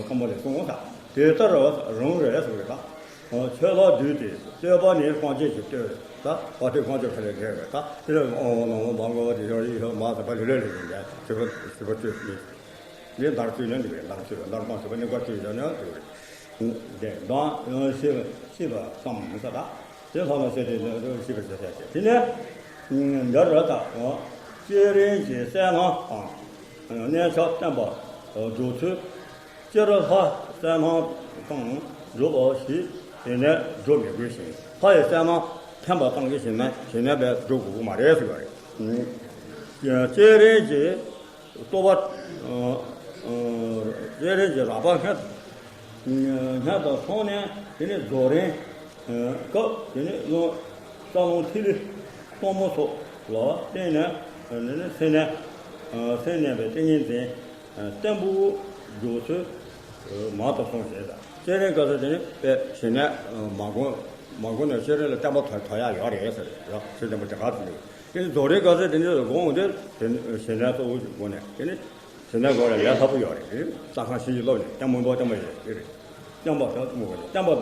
ཁམས་པ་ལས་གསུངས་ས། དེ་ལྟར་རུང་རེད་ཟེར་བས་ད། ཆོས་ལ་བསྡུས་ཏེ་བསྟོད་པ་ནི་སྤང་བྱ་ཞིག་བསྟོད་ད་བ་དེ་སྤང་བྱ་ཁ་ལས་འགལ་བས་ད། དེ་ལས་ཨོ་ནང་མ་གོ་བ་དེ་ཡོད་ཡིད་ཡོད་མ་ཟེར་བ་ལུས་ལས་ལས་ཡིན་པས་ཞེས་པ་ཞེས་པ་བཅོས་ནི། ལས་འདར་བཅོས་ནས་འདི་བས་འདར་བཅོས་འདར་སྤང་ཞེས་པ་ནི་བཀའ་བཅོས་བྱ་ནས་འདི་བས། དེ་དང་ཤེས་པ་ཤེས་པ་ཙམ་མི་ཟ་ད། དེ་ལྷག་ན་ཤེས་དེ་ཤེས་པར་བྱ་བྱ་བྱ་དེ་ནས་འདི་རུ་ད་བསྐྱེད་རིམ་གྱི་གསལ་སྣང་དང་། གནས་ཆགས་བརྟན་པ་སྒྲུབ་ཚུལ། སྤྱིར་ལྷ་གསལ་སྣང་དང་སྒྲུབ་པ་ཞིག་དེ་ནས་སྒྲུབ་མི་དགོས་ཤིང་ལྷ་ཡི་གསལ་སྣང་ཐེམ་པ་བཏང་གི་ཞིག་ན་ཞིག་ན་བས་སྒྲུབ་དགོས་ཀྱི་མ་རེད་ཟེར་བ་རེད། བསྐྱེད་རིམ་གྱི་རྟོགས་པ། བསྐྱེད་རིམ་གྱི་རགས་པ་སྔར་སྔར་དང་སོང་ནས་དེ་ནས་རྫོགས་རིམ་སྐབས་དེ་ནས་རླུང་རྩ་རླུང་ཐིག་ལེ་སྟོང་མོ་སོགས་ལ་བརྟེན་ནས་དེ་ནས་སེམས་གནས་སེམས་གནས་པའི་ཏིང་ངེ་འཛིན་བརྟན་པོ་འཇོག་ཚུལ་མང་དུ་གསུངས་ཞེས་དང་། བསྐྱེད་རིམ་སྐབས་སུ་དེ་ནས་དཔེ་ཞིག་ནས་མ་དགོས་མ་དགོས་ནས་བསྐྱེད་རིམ་ལ་བརྟན་པ་དོར་དོར་ཡག་ཡོད་རེད་ཟེར་ཡོད་ཚུལ་བརྟན་པོ་དེ་ག་ཚོད་འདུག་དེ་ནི་རྫོགས་རིམ་སྐབས་སུ་དེ་ནི་དགོངས་དེ་དེ་ནི་ཞེ་ནས་གཙོ་བོ་ཞིག་དགོངས་ནས་དེ་ནི་ཞེ་ནས་དགོངས་ལ་ལས་སླ་པོ་ཡོད་རེད། དེ་ནི་རྩ་ཁང་ཞིག་གི་སློབ་ནས་བརྟན་པོ་འབོག་བརྟན་པོ་ཡོད་རེད། བརྟན་པ་དང་བརྟན་པོ་བརྟན་པ་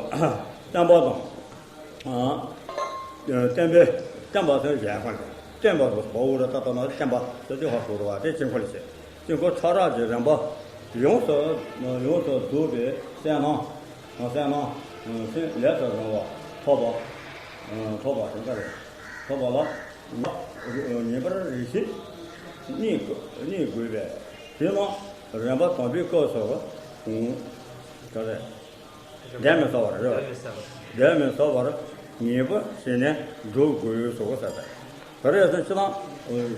དང་བརྟན་པ་དང་། བརྟན་པའི་བརྟན་པ་དང་གཞན་ཁོ་ནས་བརྟན་པ་དང་བོ་འུ་ར་ཏ་ཏ་ན་བརྟན་པ་དེ་དེ་ཧ་གོ་རུ་བ་དེ་དཀྱིལ་འཁོར་ལས་བྱེད། དཀྱིལ་འཁོར་ཕྲ་རགས་ཀྱི་རིམ་པ་ཡོངས་སུ་ཡོངས་སུ་རྫོགས་པའི་གསལ་སྣང་གསལ་སྣང་སེམས་ལས་སུ་རུང་བ་ཐོབ་པ། ཐོབ་པ་དེ་འདྲ་རེད། ཐོབ་པ་ལ་ངེས་པར་རེ་ཞིག་གཉིས་གཉིས་དགོས་པས་དེ་ནི་རིམ་པ་དང་པོའི་སྐབས་སུ་ག་རེ་བདེན་མེད་རྩ་བར་རེད། བདེན་མེད་རྩ་བར་ངེས་པར་ཞེ་ནས་འགྲུབ་དགོས་སོ་ཟེར་ཏེ། ག་རེ་ཟེར་ན་ཅི་ལ་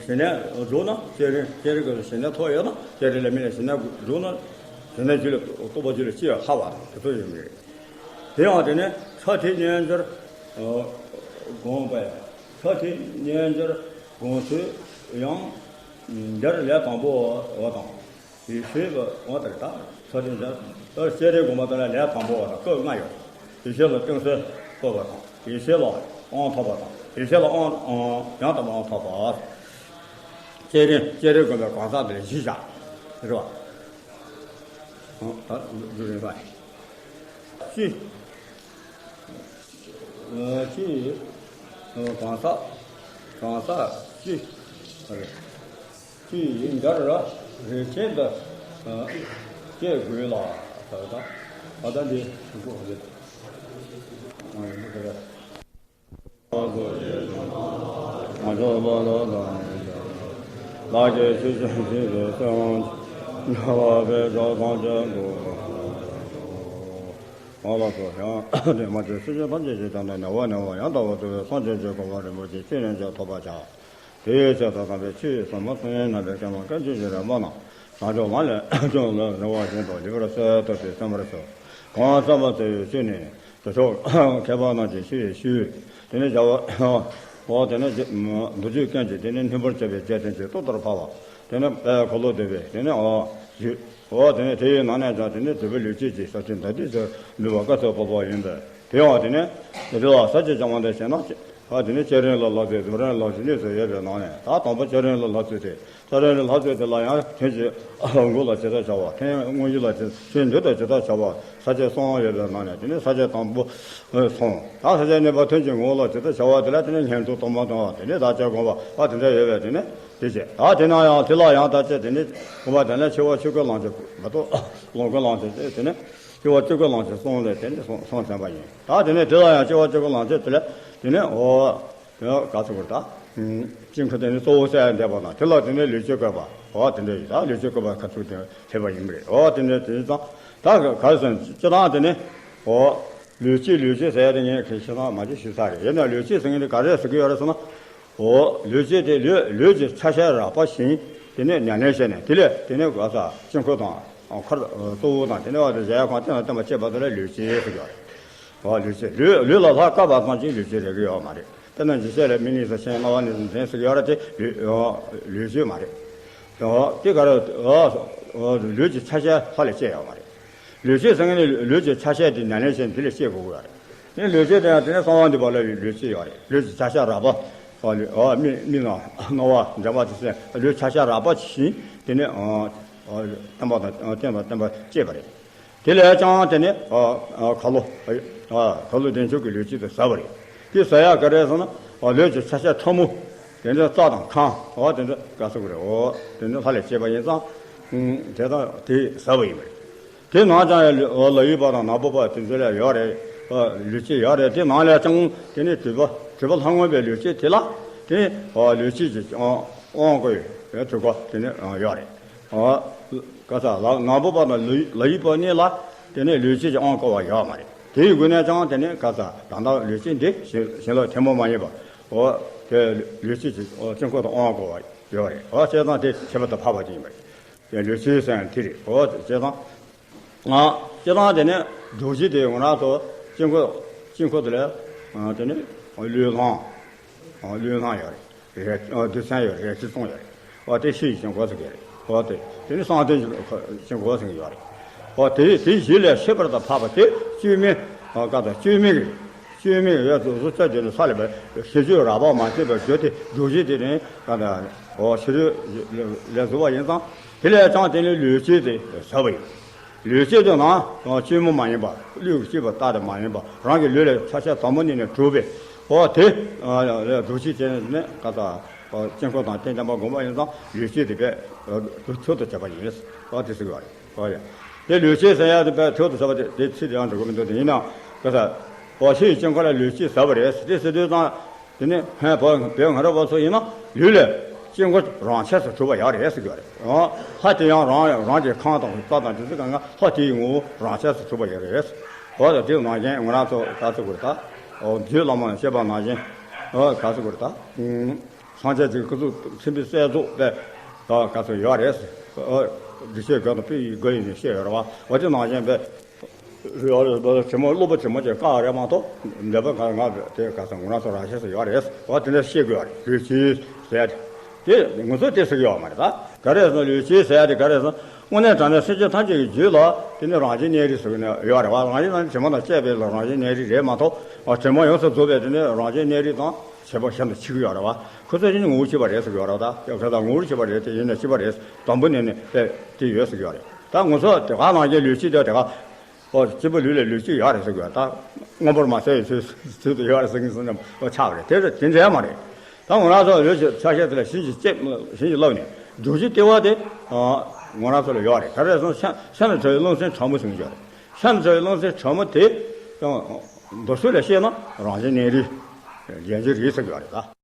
ཞེ་ནས་འགྲུབ་ན་བསྐྱེད་རིམ་བསྐྱེད་རིམ་སྐབས་སུ་ཞེ་ནས་ཐོབ་ཡོད་ན་བསྐྱེད་རིམ་ལས་མི་ལས་ཞེ་ནས་འགྲུབ་ན་ཞེ་ནས་རྒྱུད་ལ་རྟོགས་པ་རྒྱུད་ལ་སྐྱེ་བ་ལྷག་པ་དེ་ཚོ་ཡོད་མི་རེད། དེ་ཡང་དེ་ནས་ཕྲ་ཐིག་རྣལ་འབྱོར་དགོངས་པས་ཕྲ་ཐིག་རྣལ་འབྱོར་དགོངས་ཚུལ་ཡང་འདིར་ལས་དང་པོ་བ་དང་། ཡེ་ཤེས་པ་དབང་ལྟར་དག་ཚོགས་ཆེན་འདིར་ལྟར་བསྐྱེད་རིམ་དགོངས་པ་ལྟར་ལས་དང་པོ་བ་དང་སྐབས་ལྔ་ཡོད། ཡེ་ཤེས་ལ་གཏིང་ཟབ་བཀོད་པ་དང་ཡེ་ཤེས་ལ་དབང་ཐོབ་པ་དང་ཡེ་ཤེས་ལ་དབང་ཡང་དག་པར་དབང་ཐོབ་པ། བསྐྱེད་རིམ་བསྐྱེད་རིམ་དགོངས་པའི་གང་ཟག་དེ་ལ་བཞི་བཞག་རེད་བ། ད་འདི་རེད་བ། སྤྱི། སྤྱི། གང་ཟག་གང་ཟག་སྤྱི། སྤྱི་ཡི་འདྲ་ར་རེ་ཆེན་དུ་སྐྱེ་དགོས་ལ། ད་ད་ད་འདི་གོ་རེད། ཨ་ཡིན་གོ་རེད། ལྷག་བཅས་ཆོས་ཀྱི་ཆོས་ཀྱི་སེམས་དབང་འབྲེལ་བ་བས་ཀྱང་ཐམས་ཅད་འགྲོ། ཨ་ལ་སོགས་ཡང་དེ་མ་ཚད་སྲིད་ཞི་ཐམས་ཅད་ཀྱི་དོན་དུ་ནམ་བར་ནམ་བར་ཡང་དག་པར་རྫོགས་པའི་སངས་རྒྱས་ཀྱི་གོ་འཕང་རིན་པོ་ཆེ་ཅི་ནས་ཀྱང་ཐོབ་པར་བྱ། དེའི་ཆེད་དུ་དམ་པའི་ཆོས་ཀྱི་ཟབ་མོ་གསུང་ཡན་ནང་པའི་སྐྱེས་མ་སྐད་ཅིག་གི་རིམ་པ་ན་བྱང་ཆུབ་ལམ་ལས་སྐྱོང་ལ་རེ་བ་བཞིན་དུ་ལེགས་པར་གསལ་བཏབ་སྟེ་གསན་པར་ཞུ། གང་གསན་པ་དེ་ཡི་ཚུལ་ནི་དེ་ཕྱོགས་མཁས་པ་རྣམས་ཀྱིས་ཞུ་ཡི་ཞུས། དེ་ནས་བྱ་བ་འོ་དེ་ནས་མདོ་རྒྱུད་ཀུན་གྱི་དེ་ནས་སྙིང་པོར་གྱུར་པའི་རྒྱལ་ཆེན་གྱི་ཏོག་ལྟར་འཕགས་པ་དེ་ནས་དཔལ་འཁོར་ལོ་བསྡུས་པའི་དེ་ནས་འོ་ཞུས། འོ་དེ་ནས་དེ་ཡི་ནང་ནས་ཀྱང་དེ་ནས་འདུས་པའི་ལུས་སྐྱེས་ཀྱི་ས་བཅུ་ཟླ་བདུན་ཟེར་འདུས་པ་བཀའ་སྩལ་པ་པོ་ཡིན་པས། དེ་ཡང་དེ་ནས་དེ་ལ་ས་བཅུ་བྱ་བ་འདི་བྱས་ན་ཨ་དེ་ནས་བསྐྱེད་རིམ་ལ་ལྷག་ཚུལ་རྫོགས་རིམ་ལ་ལྷག་ཚུལ་གཉིས་སུ་ཡོད་པའི་ནང་ནས་ད་དང་པོ་བསྐྱེད་རིམ་ལ་ལྷག་ཚུལ་དེ། ས་རིམ་ལ་ལྷག་ཚུལ་དེ་ལ་ཡང་ཐུན་གྱི་འགོ་ལ་ཇི་ལྟར་བྱ་བ་ཐུན་དངོས་གཞི་ལ་ཇི་ཐུན་མདུན་དུ་ཇི་ལྟར་བྱ་བ་ས་བཅད་གསུམ་ཡོད་པའི་ནང་ནས་དེ་ནས་ས་བཅད་དང་པོ་སོང་། ད་ས་བཅད་གཉིས་པ་ཐུན་གྱི་ངོ་ལ་ཇི་ལྟར་བྱ་བ་དེ་ལ་དེ་ནས་སྙན་ཐོ་དང་པོ་དང་དེ་ནས་བདག་ཅག་དགོངས་པ་ཨ་དེ་འདྲ་ཡོད་པས་དེ་ནས་དེ་བྱས་ད་དེ་ན་ཡང་དེ་ལ་ཡང་ད་ཅི་དེ་ནས་དགོངས་པ་དེ་ནས་འཆི་བ་ཆོས་སྐུ་ལམ་གྱི་མ་གཏོགས་ལོངས་སྐུ་ལམ་གྱི་དེ་ནས་འཆི་བ་ཆོས་སྐུ་ལམ་གྱི་གསུམ་ལས་དེ་ནས་སོང་སོང་ཚན་པ་ཡིན། ད་དེ་ནས་དེ་ལ་ཡང་འཆི་བ་ཆོས་སྐུ་ལམ་གྱི་དེ་ལས་དེ་ནས་འོ། ཡང་ག་ཚོད་བར་ད། དཀྱིལ་འཁོར་དེ་ནི་གཙོ་བོ་གསལ་འདེབས་པ་དང་དེ་ལ་དེ་ནས་ལུས་སྐྱེས་བཀོད་པ་འོ་དེ་འདྲ་ཡིན། ད་ལུས་སྐྱེས་བཀོད་པ་ཁ་ཐུག་དེ་ཐེབས་པ་ཡིན་པ་རེད། འོ་དེ་འདྲ་དེ་ཙང་ད་ག་རེ་ཟེར་ན་སྤྱི་བཏང་དེ་ནི་འོ་ལུས་སྐྱེས་ལུས་སྐྱེས་ཟེར་ཡ་དེ་ངས་ཁྱེད་ཤེས་ན་མ་ཅིག་ཞུས་ཚར་རེད། ཡིན་ན་ལུས་སྐྱེས་ཟེར་མཁན་དེ་ག་རེ་ཟེར་གི་ཡོད་རེད་ཟེར་ན། འོ་ལུས་སྐྱེས་དེ་ལུས་ལུས་ཀྱི་ཆ་ཤས་རགས་པ་བཞིན་དེ་ནས་ཉམས་ལེན་བྱས་ནས་དེ་ལས་དེ་ནས་ག་ས་དཀྱིལ་འཁོར་དང་འཁོར་གཙོ་བོ་དང་དེ་ནས་བ་དེ་གཞལ་ཡས་ཁང་སྟེང་ལ་བརྟེན་པ་བཅས་པ་དེ་ལ་ལུས་སྐྱེས་ཟེར་གི་ཡོད་རེད། འོ་ལུས་སྐྱེས་ལུས་ལུས་ལ་ལྷག་བཀག་པ་ཙམ་གྱིས་ལུས་སྐྱེས་རེག་གི་ཡོད་མ་རེད། དཔེར་ན་འཇིགས་བྱེད་ལས་མིག་གཉིས་སུ་ཤེས་རྣ་བ་གཉིས་སུ་འཛིན་ཟེར་གྱི་ཡོད་རེད། དེ་ལུས་ལུས་སྐྱེས་མ་རེད། འོ་དེ་ག་རེ་འོ་ལུས་ཀྱི་ཆ་ཤས་ལྷག་ལས་སྐྱེས་ཡོད་མ་རེད། ལུས་སྐྱེས་ཟེར་མཁན་ནི་ལུས་ཀྱི་ཆ་ཤས་དེ་ཉམས་ལེན་བྱས་ནས་དེ་ལས་སྐྱེས་དགོས་ཀྱི་ཡོད་རེད། དེ་ལུས་སྐྱེས་དེ་ཡང་དེ་ནས་གསང་བ་འདུས་པ་ལ་ལུས་སྐྱེས་ཡོད་རེད། ལུས་ཀྱི་ཆ་ཤས་རགས་པ། འོ་ལུས་འོ་མིག་མིག་ནང་རྣ་བ་འདྲེན་པ་དེ་ཚོ་ལུས་ཆ་ཤས་རགས་པ་བཞིན་དེ་ནས་འོ་ བསྟན་པ་དང་བསྟན་དང་བསྟན་པ་བཅས་པ་རེད། དེ་ལས་ཀྱང་དེ་ནི་ཁ་ལོ། ཁ་ལོ་བདེ་མཆོག་གི་ལུས་སྐྱེས་དེ་ཟ་བ་རེད། དེ་ཟ་ཡག་ག་རེ་ཟེར་ན། ལུས་ཀྱི་ཆ་ཤས་ཕྲ་མོ། དེ་འདྲ་རྩྭ་དང་ཁམ། འོ་དེ་འདྲ་ག་ཟེར་དགོས་རེད། འོ་དེ་འདྲ་ལྷ་ལས་སྐྱེས་པ་ཡིན་ཙང་། དེ་དང་དེ་ཟ་བ་ཡིན་པ་རེད། དེ་ནང་ཀྱང་ཡང་ལ་ཡུལ་པ་དང་ནག་པོ་པ་དེ་ཚོ་ལ་ཡོད་རེད། ལུས་སྐྱེས་ཡོད་རེད། དེ་ནང་ལས་ཀྱང་དེ་ནི་དྲི་བ་དྲི་བ་ལྷ་མངོན་པའི་ལུས་སྐྱེས་དེ་ལ་དེ་ནི་ལུས་སྐྱེས་ཀྱི་དབང་བསྐུར་བའི་དུས་སྐབས་དེ་ནི་ཡོད་རེད། ག་ས་ལ་ནག་པོ་པ་དང་ལ་ཡུལ་པ་གཉིས་ལ་དེ་ནི་ལུས་སྐྱེས་ཀྱི་དབང་བསྐུར་བ་ཡོད་མ་རེད། དེའི་སྒོ་ནས་ཀྱང་དེ་ནི་ག་ས་ད་ལྟ་ལུས་སྐྱེས་འདི་བྱིན་བྱིན་རླབས་ཐལ་མོ་མ་ཡིན་པ། འོ་དེ་ལུས་སྐྱེས་ཀྱི་དཀྱིལ་འཁོར་དུ་དབང་བསྐུར་བ་ཡོད་རེད། འོ་བྱས་ཙང་དེ་ཁྱད་པར་དུ་འཕགས་པ་ཅིག་ཡིན་པ་རེད། ལུས་སྐྱེས་ཟེར་ཡང་དེ་རེད། འོ་བྱས་ཙང་། ང་སྤྱིར་བཏང་དེ་ནས་རྡོ་རྗེ་དེ་ང་རང་ཚོ་དཀྱིལ་འཁོར་དཀྱིལ་འཁོར་དེ་ལ་དེ་ནས་ལུས་ལྷང་ལུས་ལྷང་ཡོད་རེད། རལ་རྡུལ་ཚོན་ཡོད་རེད། རལ་གྲི་བཙོང་ཡོད་རེད། འོ་དེ་ཤེལ་གྱི་དཀྱིལ་འཁོར་ཟེར་གྱི་རེད། འོ་དེ་དེ་ནས་གསང་རྡུལ་གྱི་དཀྱིལ་འཁོར་ཟེར་གྱི་ཡོད་རེད། འོ་དེ་དེ་བཞི་ལས་ཁྱད་པར་དུ་འཕགས་པ་དེ་བཅོས་མིན་ག་དང་བཅོས་མིན་གྱི་བཅོས་མིན་གྱི་ཡོད་དུ་བཟོ་ལྟ་བྱས་ནས་ས་ལས་པའི་ཞི་རྒྱས་རགས་པ་མ་བརྟེན་པའི་རྒྱུ་དེ་རྡོ་རྗེ་དེ་ནས་ག་དང་འོ་ཤེལ་རྡུལ་ལས་བཟོ་བ་ཡིན་ཙང་དེ་ལས་ཀྱང་དེ་ནི་ལུས་སྐྱེས་དེ་ཟ་བ་ཡིན། ལུས་སྐྱེས་དེ་ནང་བཅོས་མིན་མ་ཡིན་པ། ལུས་ཀྱི་སྐྱེས་པ་ལྟར་དུ་མ་ཡིན་པ། རང་གི་ལུས་ལས་ཆ་ཤས་དང་པོ་ནས་ནས་གྲུབ་པས། འོ་དེ་རྡོ་རྗེ་ཅན་ནི་ག་ས་དཀྱིལ་འཁོར་དང་རྟེན་བརྟེན་པ་བསྒོམ་པ་ཡིན་ཙང་ལུས་སྐྱེས་དེ་བས་མཐུ་ཐུག་ཏུ་བྱེད་པ་ཡིན། འོ་དེ་ཟེར་གྱི་ཡོད་རེད། འོ་ཡ། དེ་ལུས་སྐྱེས་ཟེར་ཡ་དེ་བས་མཐུ་ཐུག་ཏུ་བྱེད་པ་དེ་དེ་ཚིག་དེ་ཡང་འགྲོ་གི་མི་འདུག་དེ་ཡིན་ནའང་ག་ས་འོ་ཤེལ་གྱི་དཀྱིལ་འཁོར་ལ་ལུས་སྐྱེས་ཟ་བ་རེད། དེ་ཟེར་དུས་ཙང་། དེ་ནས་ཧན་བོད་བོད་ང་རང་བ་སོ་ཡིན་ན་ལུས་ལས་དཀྱིལ་འཁོར་རང་ཆས་སུ་གྲུབ་པ་ཡག་རེད་ཟེར་གྱི་རེད། ལྷ་དེ་ཡང་རང་རང་གི་ཁམས་དང་རྩ་དང་དེ་ཚོ་གང་ག་ལྷ་དེའི་ངོ་བོ་རང་ཆས་སུ་གྲུབ་པ་ཡག་རེད། འོ་ད་དེ་ནང་བཞིན་ང་རང་ཚོ་ག་ཚོད་དགོས་ད། འོ་རྗེ་བླ་མ་བཤད་པ་ནང་བཞིན། འོ་ག་ཚོད་དགོས་ད། སངས་རྒྱས་ཀྱི་སྐུ་གཟུགས་ཚིམ་པའི་གསལ་རྫོགས་པས། ད་ག་ཚོད་ཡོད་རེད། འོ་འདི་བཤད་དགོས་དང་པི་ཡི་དགོས་ཡིན་ནས་བཤད་ཡོད་རེད་བ། འོ་དེ་ནང་བཞིན་པས། ཡོད་རེད། དྲི་མ་སློབ་པ་དྲི་མ་ཅན་བཀག་རེད་མ་གཏོགས་འདས་པ་གང་ང་དེ་ག་ས་ང་རང་ཚོ་རང་ཤེས་སུ་ཡོད་རེད། འོ་དེ་འདྲ་ཤེས་དགོས་རེད། ལུས་སྐྱེས་ཟེར་ཡ་དེ་ང་ཚོ་དེ་ཟེར་གྱི་ཡོད་མ་རེད་ད། ག་རེ་ཟེར་ན་ལུས་སྐྱེས་ཟེར་ཡ་དེ་ག་རེ་ཟེར་ན་དངོས་གནས་དྲང་གནས་སེམས་ཅན་ཐམས་ཅད་ཀྱི་རྒྱུད་ལ་དེ་ནི་རང་བཞིན་གནས་རིགས་ཟེར་གྱི་ཡོད་རེད་བ། རང་བཞིན་ནང་དྲི་མ་དང་བཅས་པའི་ལ་རང་བཞིན་གནས་རིགས་རེད་མ་གཏོགས། དྲི་མ་ཡོངས་སུ་རྫོགས་པའི་དེ་ནི་རང་བཞིན་གནས་རིགས་དང་བྱེད་པ་གཞན་དུ་ཕྱེ་གི་ཡོད་རེད་བ། ཁོ་ཚོ་ཡིན་ངོ་བོ་གཅིག་པ་རེད་ཟེར་གྱི་ཡོད་རེད་བ་ད། ཡང་ཁ་ད་ངོ་བོ་གཅིག་པ་རེད་དེ་ཡིན་ན་གཅིག་པ་རེད། དང་པོ་ནས་ནི་དེ་དེ་ཡོད་ཟེར་གྱི་ཡོད་རེད། ད་ང་ཚོ་དེ་ག་ནང་བཞིན་ལུས་སྐྱེས་དེ་དེ་ག་ཨོ་སྐྱེས་བུ་ལུས་ལས་ལུས་སྐྱེས་ཡོད་རེད་ཟེར་དགོས། ད་མངོན་པར་མ་གསལ་བའི་ཚུལ་ཚུལ་དུ་ཡོད་རེད་ཟེར་གྱིན་ཟེར་ན་ཨོ་ཆགས་པ་རེད། དེ་དེ་འདྲ་མ་རེད། ད་ང་རང་ཚོ་ལུས་ཀྱི་ཆ་ཤས་དེ་ལ་བྱིན་གྱིས་བརླབས་བྱིན་གྱིས་བརླབས་ནས་རྡོ་རྗེ་ལྟེ་བ་དེ་ང་རང་ཚོ་ལ་ཡོད་རེད། ག་རེ་ཟེར་ན་སེམས་སེམས་ལ་གྲགས་པའི་རླུང་སེམས་ཕྲ་མོ་ཟེར་གྱི་ཡོད་རེད། སེམས་ལ་གྲགས་པའི་རླུང་སེམས་ཕྲ་མོ་དེ་ཡང་མདོ་སོགས་ལ་བཤད་ན་རང་བཞིན་གནས་རིགས་རྒྱན་གྱི་རིགས་ཟེར་གྱི་ཡོད་རེད་ད།